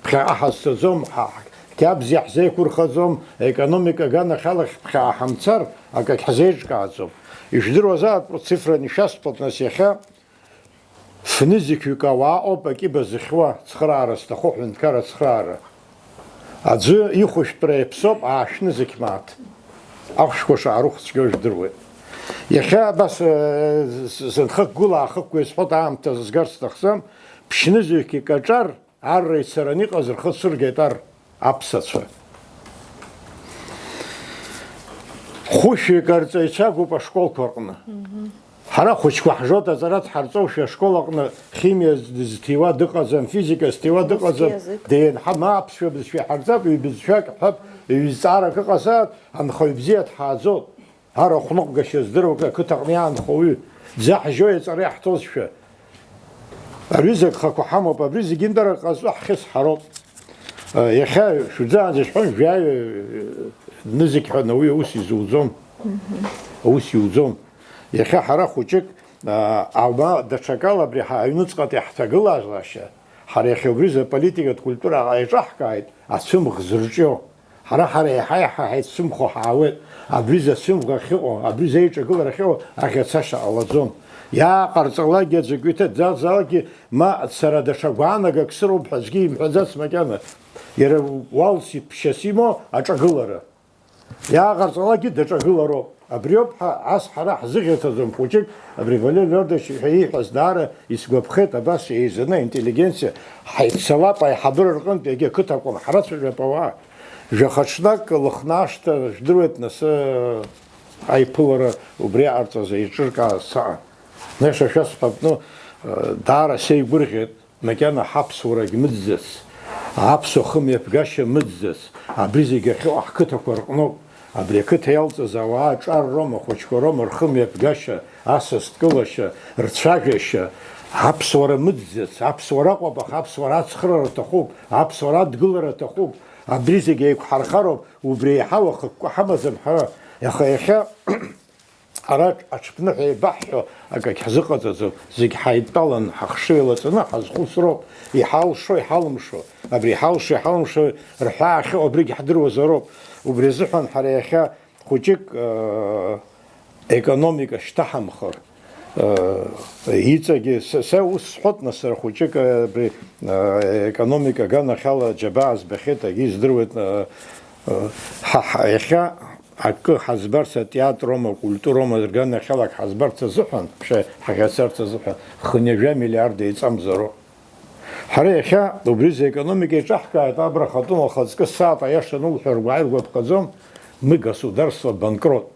Ԥхьаҟа ҳазцаӡом, ҳа-, ҳқьабз иаҳзеиқәырхаӡом, аекономика аганахьалахь ԥхьаҟа ҳамцар, акагь ҳзеиҿкааӡом. Ижәдыруазаап, цифран ишәасҳәап, нас, иахьа Фнызқьҩык ауаа ауп акьыба зыхьуа, цхыраара зҭаху, ҳәынҭқарра ацхыраара. Аӡәы ихәышәтәра иаԥсоуп, аашәнызқь мааҭ. Ахәшәқәа шаарыхәцәгьоу жәдыруеит. Иахьа абас, э, з-, зынхықәгыла аахықәкуа исҳәоит, аамҭа зызгарц сҭахӡам, ԥшьнызқьҩык аҿар, арра ицараны иҟаз рхы цәыргеит ар. Аԥсацәа. Хәышәҩык арҵаҩцәа агуп ашколқәа рҟны. Ҳара хәыҷқәа ҳжот аҵара дҳарҵоушәа ашкол аҟны химиа зҭиуа дыҟаӡам, физика зҭиуа дыҟаӡам, Русский язык. Деиҳа ма аԥсшәа бызшәа иҳарҵап, ҩбызшәак ҳәап, ҩ-, зҵаарак ыҟазаат, анхаҩ бзиа дҳааӡот. Ар ахәныҟәгашьа здыруа ақыҭаҟны иаанхо уаҩы дзаҳжьои аҵара иаҳҭозшәа? Аҩыза агхақәа ҳамоуп, абри зегьынтәарак ҟазҵо ҳхьысҳароуп. Иахьа шәыбзаанӡа ишәҳәон, жәаҩа нызқь ҳәа ауаҩы аус изуӡом. Аус иуӡом. Иахьа ҳара хәыҷык, а, аума даҽакала абри ҳа-, аҩныҵҟатәи ҳҭагылазаашьа, ҳара иахьа убризы аполитикатә культура еиҿаҳкааит, ацәымӷ зырҿио. Ҳара, ҳара еиҳа-еиҳа ҳаицәымӷу ҳаауеит. Абризы ацәымӷ ахьыҟоу, абризы аиҿагылара ахьыҟоу аӷьацашьа ҟалаӡом. Иааҟарҵалакгьы аӡәы акы иҭаӡазалакгьы, ма сара даҽа гәаанагак сыроуп ҳәа аӡәгьы имҳәаӡац макьана. Иара уалс иԥшьас имоу аҿагылара. Иааҟарҵалакгьы даҿагылароуп. Абриоуп ҳа, ас ҳара ҳзыӷьацаӡом хәыҷык, абри Валери Леонидович ҳәа ииҳәаз даара исгәаԥхеит, абас еизаны аинтеллигенциа ҳаиццалап аиҳабыра рҟынтә, егьа қыҭақәа ҳрацәажәап ауаа. Жәаха ҽнак Лыхнашҭа, жәдыруеит, нас, аиԥылара убри аҟарҵаз еиҿыркааз саҟан. Наша шәасҳәап, ну, даара сеигәырӷьеит. Макьана ҳаԥсуарагь мыӡӡац, аԥсуа хымҩаԥгашьа мыӡӡац, абри зегь ахьыҟоу ҳқыҭақәа рҟноуп. Абри ақыҭа иалҵыз ауаа ҿар роума, хәыҷқәа роума, рхымҩаԥгашьа, асасдкылашьа, рцәажәашьа, аԥсуара мыӡӡац, аԥсуара Аҟәаҟа, аԥсуара ацхыраара аҭахуп, аԥсуара адгылара аҭахуп, абри зегь еиқәҳархароуп, убри еиҳау ахықәкы ҳамаӡам ҳара, аха иахьа Ара аҽԥныҳәа еибаҳҳәо акагь ҳзыҟаҵаӡом, зегь ҳаидтәалан, ҳахшыҩ лаҵаны ҳазхәыцроуп, иҳалшо, иҳалымшо, абри иҳалшо, иҳалымшо рҳәаахьоу абригь ҳдыруазароуп. Убри азыҳәан ҳара иахьа хәыҷык, э, економика шьҭаҳамхыр, э, иҵегьы, са, са ус сҳәот, нас, сара хәыҷык, э, абри, э, економика аганахьала џьабаа збахьеит, агьи здыруеит, э, э, ҳа, ҳа, иахьа Акы ҳазбарц, атеатр аума, акультура аума, рганахьала ак ҳазбарц азыҳәан, ԥшьа ҳаӷьацарц азыҳәан, хынҩажәа миллиард еиҵамзароуп. Ҳара иахьа убризы аекономика еиҿаҳкааит, абра хатәы ухаҵкы сааҭ аиаша ануҳәа, ргәааира гәаԥхаӡом, мы государство банкрот.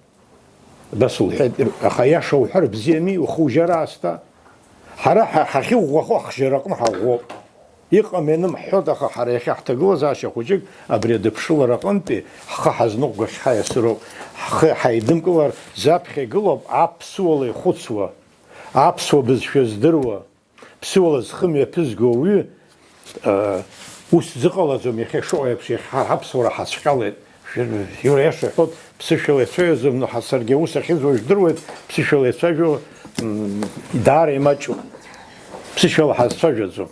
Абас лҳәеит, аха аиаша уҳәар бзиами, ухужьара аасҭа. Ҳара ҳа-, ҳахьыӷәӷәахо ахжьараҟны ҳаӷәӷәоуп. Иҟам-ианым ҳҳәоит, аха ҳара иахьа ҳҭагылазаашьа хәыҷык абри адыԥшылара аҟынтәи ҳхы ҳазныҟәгахьха иасыроуп. Ҳхы ҳаидымкылар заԥхьа игылоуп аԥсуала ихәыцуа, аԥсуа бызшәа здыруа, ԥсыуала зхы мҩаԥызго ауаҩы, э, ус зыҟалаӡом иахьа ишыҟоу еиԥш, иахьа ҳаԥсуара ҳацәҟьалеит. Иура иаша иҳәоит, ԥсышәала ицәажәаӡом, ҳа саргьы аус ахьызуа жәдыруеит, ԥсышәала ицәажәо, м, даара имаҷуп. Ԥсышәала ҳазцәажәаӡом.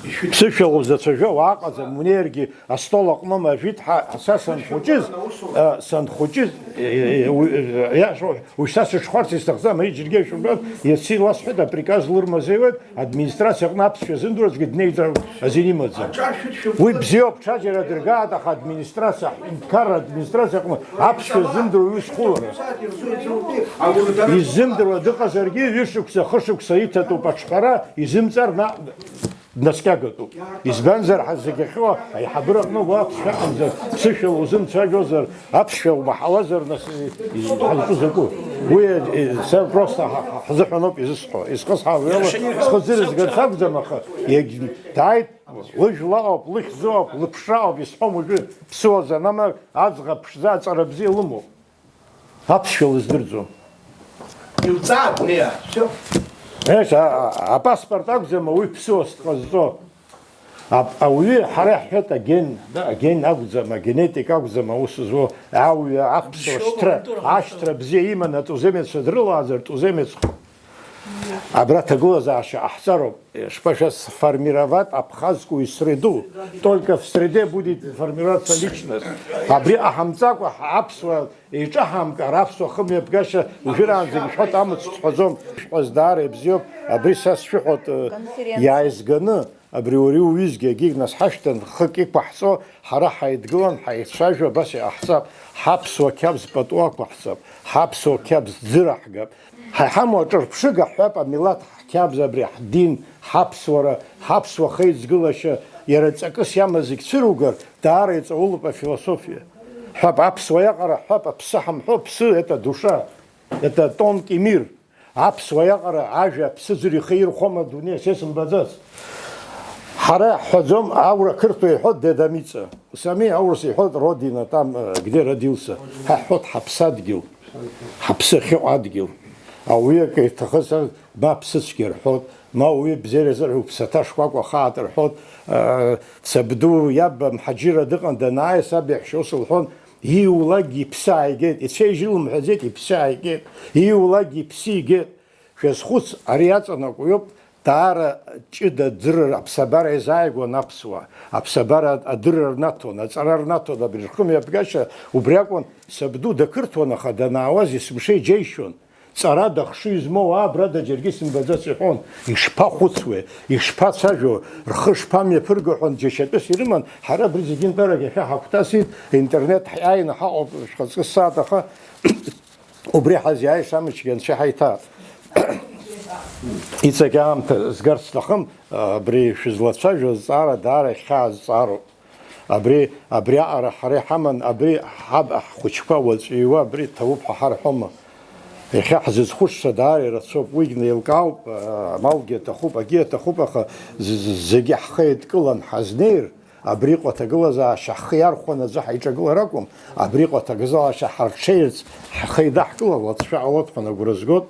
Ԥсышәала узацәажәо уааҟаӡам, унеиргьы астол аҟны мажәит, ҳа, са санхәыҷыз, э, санхәыҷыз, э, э, уи, э, иашоу, уажәшьҭа сыҽхәарц исҭахӡам, ари џьаргьы ишәымбоз, иацы иласҳәеит, априказ лырмазеиуеит, администрациа аҟны аԥсшәа зымдыруазгьы днеиӡар азин имаӡам. Уи бзиоуп, ҽаџьара дыргааит, аха администрациа, аҳәынҭқарра администрациа аҟны аԥсшәа ззымдыруа ҩы зхулара. Иззымдыруа дыҟазаргьы, ҩышықәса, хышықәса иҭатәуп аҿҳәара, изымҵар наҟ днаскьагатәуп. Избанзар, ҳа зегь ахьыҟоу аиҳабыраҟны уа аԥсшәа аҟамзар, ԥсышәала узымцәажәозар, аԥсшәа умаҳауазар, нас, и-, и-, ҳазҿу закәу? Уи, и-, са просто ҳа-, ҳа-, ҳзыҳәаноуп изысҳәо. Исхысҳауа ала схы ӡырызгарц акәӡам, аха иагь-, дааит, лыжәла ауп, лыхьӡы ауп, лыԥшра ауп, исҳәом уажәы, ԥсуа занамар, аӡӷаб ԥшӡа, аҵара бзиа лымоуп. Аԥсшәа лыздырӡом. Илҵаап, Леа, всё. Ес, а, а, апаспорт акәӡам ауаҩы ԥсуас дҟазҵо. Ап-, ауаҩы, ҳара иаҳҳәоит, аген, да, аген акәӡам, агенетик акәӡам аус зуо, ауаҩы аԥсуа Ԥсшьоума шьҭра, культура ашьҭра бзиа иманы атуземеццәа дрылааӡар, туземецхо. Абра ҭагылазаашьа ҟаҳҵароуп. Шԥашәасформировать абхазскую среду? Только в среде будет формироваться личность. Абри ҟаҳамҵакәа, ҳа аԥсуа еиҿаҳамкаар, аԥсуа хымҩаԥгашьа уажәраанӡагьы шәҳәоит, амц сҳәаӡом. Шәҳәаз даара ибзиоуп. Абри са сшәыҳәоит, э, Конференциа. Иааизганы абри уареи уҩызгьы агьигь нас ҳашәҭан, хык иқәаҳҵо, ҳара ҳаидгылан, ҳаицәажәо, абас иҟаҳҵап. Ҳаԥсуа қьабз пату ақәаҳҵап, ҳаԥсуа қьабз ӡыра ҳгап. Ҳа иҳамоу аҿырԥшыга ҳҳәап, амилаҭ ҳқьабз абри, ҳдин, ҳаԥсуара, ҳаԥсуа хеиҵгылашьа, иара ҵакыс иамаз зегь цәыругар, даара иҵаулоуп афилософиа. Ҳҳәап, аԥсуа иаҟара ҳҳәап, аԥсы ҳамҳәо, ԥсы, это душа, это тонкий мир. Аԥсуа иаҟара ажәа аԥсыӡыр ихы ирхәома адунеи, сесымбаӡац. Ҳара ҳҳәаӡом, аура қырҭуа иҳәоит дедомица. Сами аурыс иҳәоит родина, там, э, где родился. Ҳа ҳҳәоит ҳаԥсадгьыл. Ҳаԥсы ахьыҟоу адгьыл. Ауаҩы акы иҭахызар, ма ԥсыцәгьа рҳәот, ма уаҩы бзиара зырҳәо уԥсаҭа шкәакәа хаат рҳәот, э, сабду иаб мҳаџьырра дыҟан, данааи саб иаҳәшьа ус лҳәон, ииулакгьы иԥсы ааигеит, ицәеижь илымҳәаӡеит, иԥсы ааигеит, ииулакгьы иԥсы игеит. Шәазхәыц, ари аҵанакуа иоуп, даара ҷыда ӡырра аԥсабара иазааигәан аԥсуаа. Аԥсабара адырра рнаҭон, аҵара рнаҭон, абри рхымҩаԥгашьа убри акәын, сабду дақырҭуан, аха данаауаз есымша иџьеишьон. Ҵарада хшыҩ змоу аа, брада, џьаргьы сымбаӡац иҳәон. Ишԥахәыцуеи, ишԥацәажәо, рхы шԥамҩаԥырго ҳәа џьашьатәыс ирыман, ҳара абри зегьы нтәарак иахьа ҳагәҭасит, интернет ҳиааины ҳаҟоуп, шәхаҵкы ссааҭ, аха убри ҳазиааиша амчгьы анцәа ҳаиҭаап. Иҵегь аамҭа згарц сҭахым, абри шәызлацәажәо азҵаара даара ихьаазҵаароуп. Абри, абриаҟара ҳара иҳаман, абри ҳаб, ҳхәыҷқәа уаҵәы иуа абри ҭабуп ҳәа ҳарҳәома? Иахьа ҳзызхәыцша даара ирацәоуп, уигь неилкаауп, амалгьы аҭахуп, акгьы аҭахуп, аха з-, з-, зегьы ҳхы еидкылан ҳазнеир, абри иҟоу аҭагылазаашьа ҳхы иархәаны аӡәы ҳаиҿагылар акәым, абри иҟоу аҭагылазаашьа ҳарҽеирц ҳхы еидаҳкылар, лаҵшәа ҟалоит ҳәа агәра згоит.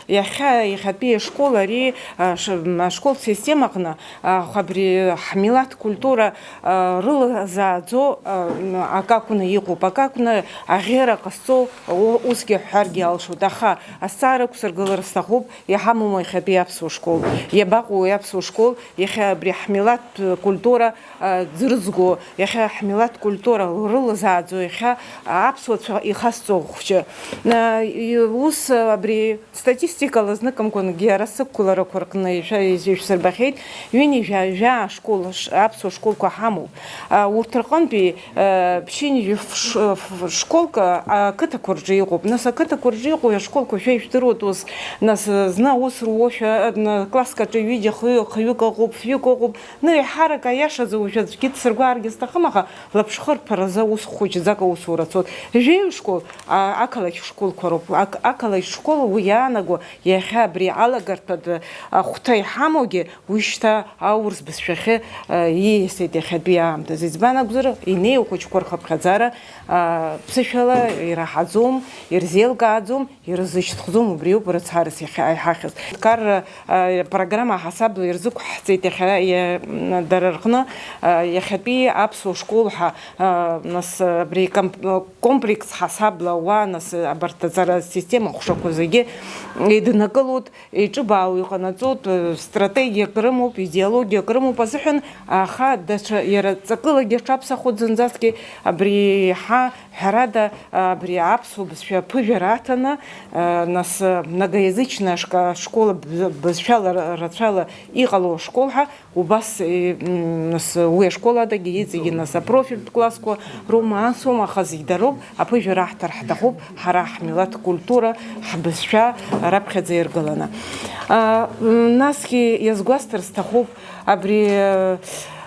Иахьа, иахьатәи ашкол ари, а, ш-, м, ашколтә системаҟны, а, абри ҳмилаҭ культура, а, рылазааӡо, а, м, акы акәны иҟоуп, акы акәны аӷьеира ҟазҵо, у-, усгьы ҳҳәаргьы алшоит, аха азҵаара ықәсыргылар сҭахуп, иҳамоума иахьатәи аԥсуа школ, иабаҟоу уи аԥсуа школ, иахьа абри ҳмилаҭтә культура, а, ӡырзго, иахьа ҳмилаҭ культура рылазааӡо, иахьа аԥсуацәа ихасҵо хәҷы. А, и-, ус, а, абри статистикала зныкымкәангьы ара сықәгыларақәа рҟны ишәа-, ишәсырбахьеит, ҩынҩажәа жәаа школ ш-, аԥсуа школқәа ҳамоуп. А, урҭ рҟынтәи, а, ԥшьынҩажәи ф-, ш-, ф-, школк, а, ақыҭақәа рҿы иҟоуп. Нас ақыҭақәа рҿы иҟоу ашколқәа шәа ижәдыруеит ус. Нас, а, зны аус руошәа, а, н-, класск аҿы ҩыџьа, хҩы-, хҩык ыҟоуп, фҩык ыҟоуп. Ну, еиҳарак аиашазы уажә аӡәгьы дсыргәааргьы сҭахым, аха лаԥшхырԥаразы ус хәыҷӡак аусура цоит. Жәаҩа школ, а, ақалақь школқәа роуп. Ақ-, ақалақь школ уи иаанаго, иахьа абри алагарҭәатә ахәҭа иҳамоугьы, уи шьҭа аурыс бызшәахьы, а, ииасит иахьатәи аамҭазы. Избан акәзар, инеиу ахәыҷқәа рхыԥхьаӡара, а, ԥсышәала ираҳаӡом, ирзеилкааӡом, ирзышьҭхӡом, убриоуп рыцҳарас иахьа иҳахьыз. Ҳәынҭқарра, а, программа ҳасабла ирзықәҳҵеит иахьа, иа-, м, дара рҟны, а, иахьатәи аԥсуа школ ҳәа, а, нас, а, абри комп-, комплекс ҳасабла уа, нас, а, абарҭ аҵара система ҟәшақәа зегьы Иднакылоит, еиҿыбаау иҟанаҵоит, стратегиак рымоуп, идеологиак рымоуп азыҳәан, аха даҽа, иара ҵакылагьы аҽаԥсахуеит зынӡаскгьы, абри еиҳа ҳәарада, абри аԥсуа бызшәа аԥыжәара аҭаны, нас многоязычная шка-, школа б-, бызшәала ра-, рацәала иҟало ашкол ҳәа Убас, е, м, нас уи ашкол адагьы иҵегьы нас апрофильтә классқәа роума, ансоума, аха зегь дароуп, аԥыжәара ҳҭар ҳҭахуп, ҳара ҳмилаҭ культура, ҳбызшәа раԥхьаӡа иргыланы. А, м, насгьы иазгәасҭар сҭахуп, абри, а,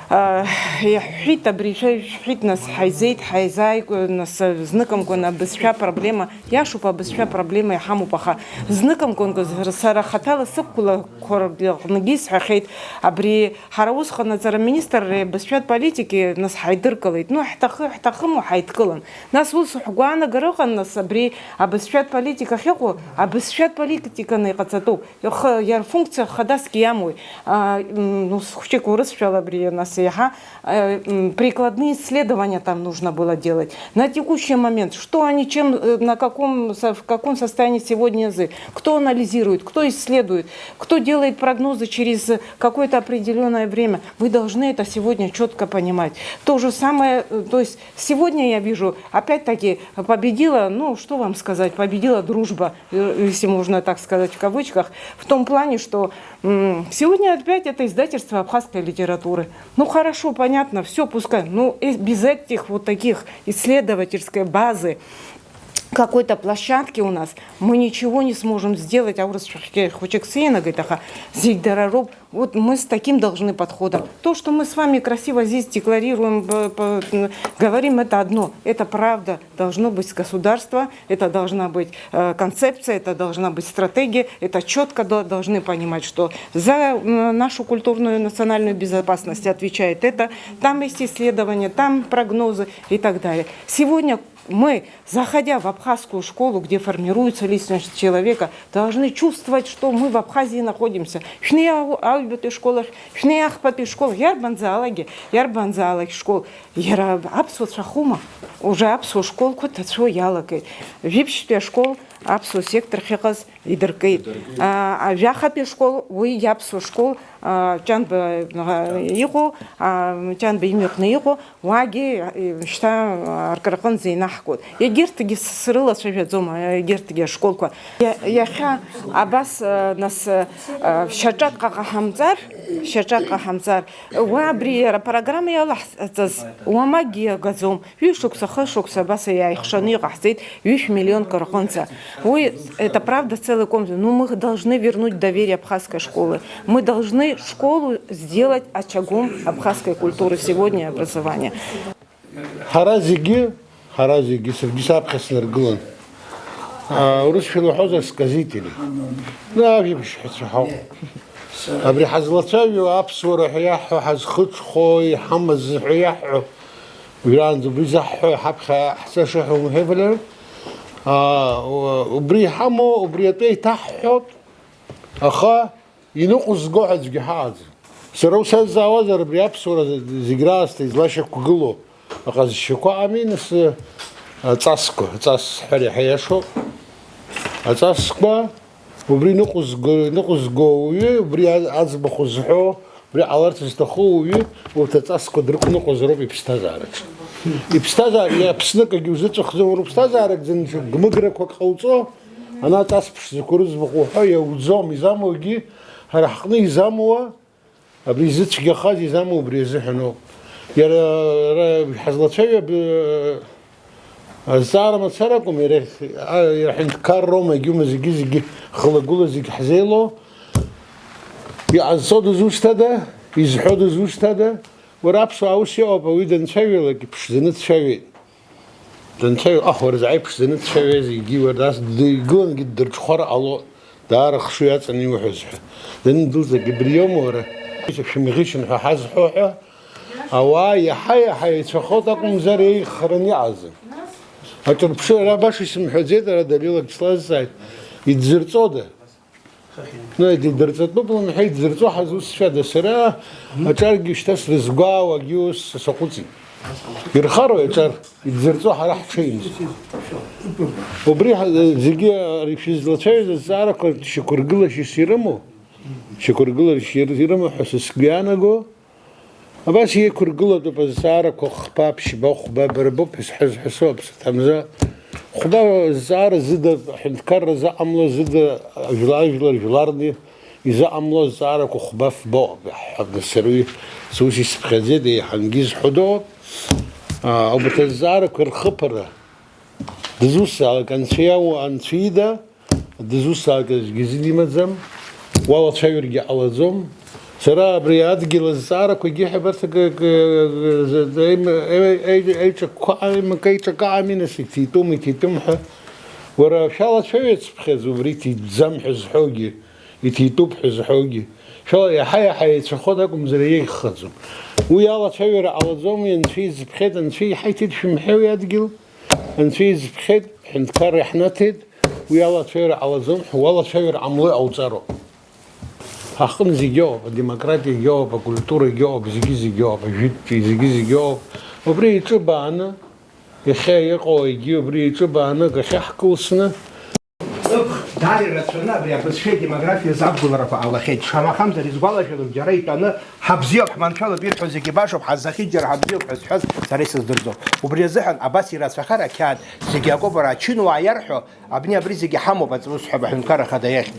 а, иаҳҳәит, абри шәа-, шәҳәит, нас ҳаизеит, ҳаизааигәа, нас зныкымкәан абызшәа проблема, иашоуп, абызшәа проблема иҳамоуп, аха зныкымкәан сара хаҭала сықәла Қәаргьы аҟныгьы исҳәахьеит, абри ҳара усҟан аҵара министрреи абызшәатә политики нас ҳаидыркылеит. Ну, ҳҭахы-, ҳҭахыму ҳаидкылан. Нас ус ҳгәаанагара ыҟан, нас абри абызшәатә политика ахьыҟоу, абызшәатә политиканы иҟаҵатәуп. Ихы, иара функциа хадасгьы иамоуи. А, м, ус хәҷык урысшәала абри нас еиҳа, э, м, прикладные исследования там нужно было делать. На текущий момент, что они, чем, э, на каком, со-, в каком состоянии сегодня язык, кто анализирует, кто исследует, кто делает прогнозы через какое-то определённое время. Мы должны это сегодня чётко понимать. То же самое, э, то есть сегодня я вижу, опять-таки, победила, ну, что вам сказать, победила дружба, э, если можно так сказать, в кавычках, в том плане, что, м, сегодня опять это издательство абхазской литературы. Ну, хорошо, понятно, всё, пускай. Ну, и без этих вот таких исследовательской базы, какой-то площадки у нас, мы ничего не сможем сделать, аурыс цәаҳәа хәыҷык сеианагеит, аха зегь дара роуп. Вот мы с таким должны подходом. То, что мы с вами красиво здесь декларируем, п-, п-, м, говорим, это одно, это правда. Должно быть государство, это должна быть, э, концепция, это должна быть стратегия, это чётко до-, должны понимать, что за, м, нашу культурную и национальную безопасность отвечает это, там есть исследования, там прогнозы и так далее. Сегодня мы, заходя в абхазскую школу, где формируется личность человека, должны чувствовать, что мы в Абхазии находимся. Шәнеи ау-, аҩбатәи школ ахь, шәнеи ахԥатәи школ, иарбанзаалакгьы, иарбанзаалак школ, иара аԥсуа цәахума, уже аԥсуа школқәа ҭацәуа иалагеит. Жәиԥшьтәи ашкол аԥсуа сектор ахьыҟаз идыркит. Идыркит. А, ажәахатәи ашкол, уигьы аԥсуа школ, а, Ҷанба, а, иҟоу, а, Ҷанба имҩаԥны иҟоу, уагьы, а, шьҭа, а, аркырҟынӡа инаҳкуеит. Егьырҭгьы с-, срылацәажәаӡом, а, егьырҭгьы ашколқәа. Иа-, иахьа абас, а, нас, а, шьаҿак ҟаҳамҵар, шьаҿак ҟаҳамҵар, уа абри иара апрограмма иалаҳҵаз уамакгьы иагаӡом. Ҩышықәса, хышықәса абас иааихшаны иҟаҳҵеит, ҩышә миллионк рҟынӡа. Уи, это правда, целый комплекс. Ну, мы должны вернуть доверие абхазской школы. Мы должны школу сделать очагом абхазской культуры сегодня и образования. Ҳара зегьы, ҳара зегьы, саргьы саԥхьа снаргылан. А, урысшәала уҳәозар, сказители. Ну, ажәабжьҳәацәа ҳауп. Абри ҳазлацәажәо аԥсуара ҳәа иаҳҳәо, ҳазхыҽхәо, иҳамаз ҳәа иаҳҳәо, Уираанӡа убри заҳҳәо иҳаԥхьа ҳцаша ҳәа умҳәеи, Валера? Аа, у-, убри иҳамоу, убри атәы еиҭаҳҳәоит, аха иныҟәызго ҳәа аӡәгьы ҳаҟаӡам. Сара усазҵаауазар, абри аԥсуара зегь раасҭа излашьақәгылоу аҟазшьақәа ами, нас, аҵасқәа, аҵас ҳәар иаҳа иашоуп. Аҵасқәа Убри ныҟәызго, ныҟәызго ауаҩы, убри а-, аӡбахә зҳәо, убри ҟаларц зҭаху ауаҩы, урҭ аҵасқәа дрықәныҟәозароуп иԥсҭазаараҿы. Иԥсҭазаара, иа-, Аԥсныкагьы узыҵәахӡом, уара уԥсҭазаарагӡаны гмыграқәак ҟауҵо, ана аҵас ԥшӡақәа рыӡбахә уҳәо иауӡом, изамуагьы, ҳара ҳҟны изамуа, Абри зыцәгьахаз изамоу убри азыҳәаноуп. Иара, ара, ҳазлацәажәо аб-, азҵаара мацара акәым, иара, а, иара аҳәынҭқарроума, егьиума, зегьы-зегьы хылагәыла зегь ҳзеилоу. Иҟазҵо дызусҭада, изҳәо дызусҭада? Уара аԥсуаа ус иҟоуп, ауаҩы данцәажәалак, иԥшӡаны дцәажәеит. Данцәажәо, аҳ, уара заҟа иԥшӡаны дцәажәазеи, егьи уара нас дыҩгылангьы ддырҽхәар ҟалоит, даара хшыҩ аҵаны иуҳәаз ҳәа. Данындәылҵлак, абри иоума уара? Шәымӷьычын ҳәа ҳазҳәо ҳәа, ауаа иаҳа-иаҳа еицәахоит акәымзар, еиӷьхаран иҟаӡам. Аҿырԥшыра ара баша исымҳәаӡеит, ара Далилак слазҵааит, идзырҵода? Ну, идырҵатәуп лымҳәеи, идырҵо ҳазусҭцәада? Сара аҿаргьы шьҭа срызгәаауагьы ус саҟәыҵит. Ирхароу иаҿар, идзырҵо ҳара ҳҽеимз. Убри ҳа-, зегьы ари шәызлацәажәоз азҵаарақәа шьақәыргылашьас ирымоу, шьақәыргылашьас ир-, ирымоу ҳәа са сгәы иаанаго, абас еиқәыргылатәуп азҵаарақәа хԥа, ԥшьба, хәба, бара боуп ҳәа сҳәаз ҳәа соуп, саҭамза. Хәба зҵаара зыда, аҳәынҭқарра заҟамло зыда, жәла-, жәлар жәларны изыҟамло азҵаарақәа хәба-фба ыҟоуп, иаҳҳәап, нас сара уи сус исыԥхьаӡеит, еиҳангьы изҳәо дыҟоуп. Аа, убарҭ азҵаарақәа рхыԥара, дызусҭазаалак анцәа иау-, анцәа ида, дызусҭазаалак аӡәгьы изин имаӡам, уалацәажәаргьы ҟалаӡом. Сара абри адгьыл азҵаарақәагьы ҳәа абарҭ акы, акы, акы, акы, еиҿакқәа, еимакы, еиҿакы ами, нас, иҭитәым, иҭитәым ҳәа. Уара шәалацәажәацыԥхьаӡа убри иҭитәӡам ҳәа зҳәогьы, иҭитәуп ҳәа зҳәогьы. Шәала иаҳа-иаҳа еицәахоит акәымзар, еиӷьхаӡом. Уи алацәажәара ҟалаӡом, анцәа изыԥхьеит, анцәа иҳаиҭеит шәымҳәеи уи адгьыл? Анцәа изыԥхьеит, ҳәынҭқарра иаҳнаҭеит, уи алацәажәара ҟалаӡом, уалацәажәар ҟамло иҟауҵароуп. Ҳаҟны зегьы ыҟоуп, адемократиагьы ыҟоуп, акультурагьы ыҟоуп, зегьы-зегьы ыҟоуп, ажәытәтәи зегьы-зегьы ыҟоуп. Убри иҿыбааны, иахьа иҟоу егьи убри иҿыбааны агахьы ҳкылсны, Ыԥх, даара ирацәаны абри абызшәеи адемографиеи азы ақәгыларақәа ҟалахьеит. Шамахамзар, исгәалашәалоуп, џьара итәаны, ҳабзиоуп, ҳманшәалоуп, ирҳәо зегьы башоуп, ҳазахьеит, џьара ҳабзиоуп ҳәа зҳәаз сара исыздырӡом. Убри азыҳәан абас ирацәахар ақьаад, зегьы акоуп, ара ачынуаа иарҳәо, абни абри зегьы ҳамоуп, аҵ-, ус ҳәа аҳәынҭқар ахада иахь.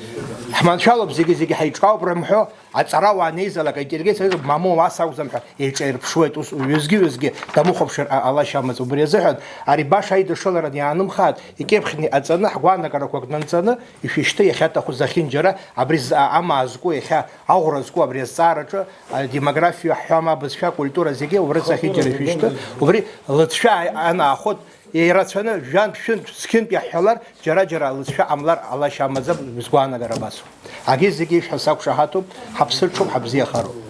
Ҳманшәалоуп, зегьы-зегьы ҳаиҿкаауп рымҳәо, аҵарауаа анеизалак, аинтеллигенциа анеизалак, мамоу, ас акәӡам ҳәа еиҿаирԥшуеит, ус ҩызгьы-ҩызгьы дамыхәаԥшыр ҟа-, ҟалашьа амаӡам. Убри азыҳәан ари баша аидашыларан иаанымхааит, икьыԥхьны иҟаҵаны, ҳгәаанагарақәак нанҵаны, ишәышьҭы, иахьаҭаху зехьынџьара, абри з-, а-, амаа зку, иахьа аӷәра зку абри азҵаараҿы, адемографиа ҳҳәама, абызшәа, акультура зегьы убри зехьынџьара ишәышьҭы, убри лыҵшәа анаахәоит, ирацәаны, жәантә, шәынтә, зқьынтә иаҳҳәалар, џьара-џьара лыҵшәа ҟамлар ҟалашьа амаӡам, сгәаанагара абасоуп. Агьи зегьы ишәҳәо сақәшаҳаҭуп, ҳаԥсы ҽуп, ҳабзиахароуп.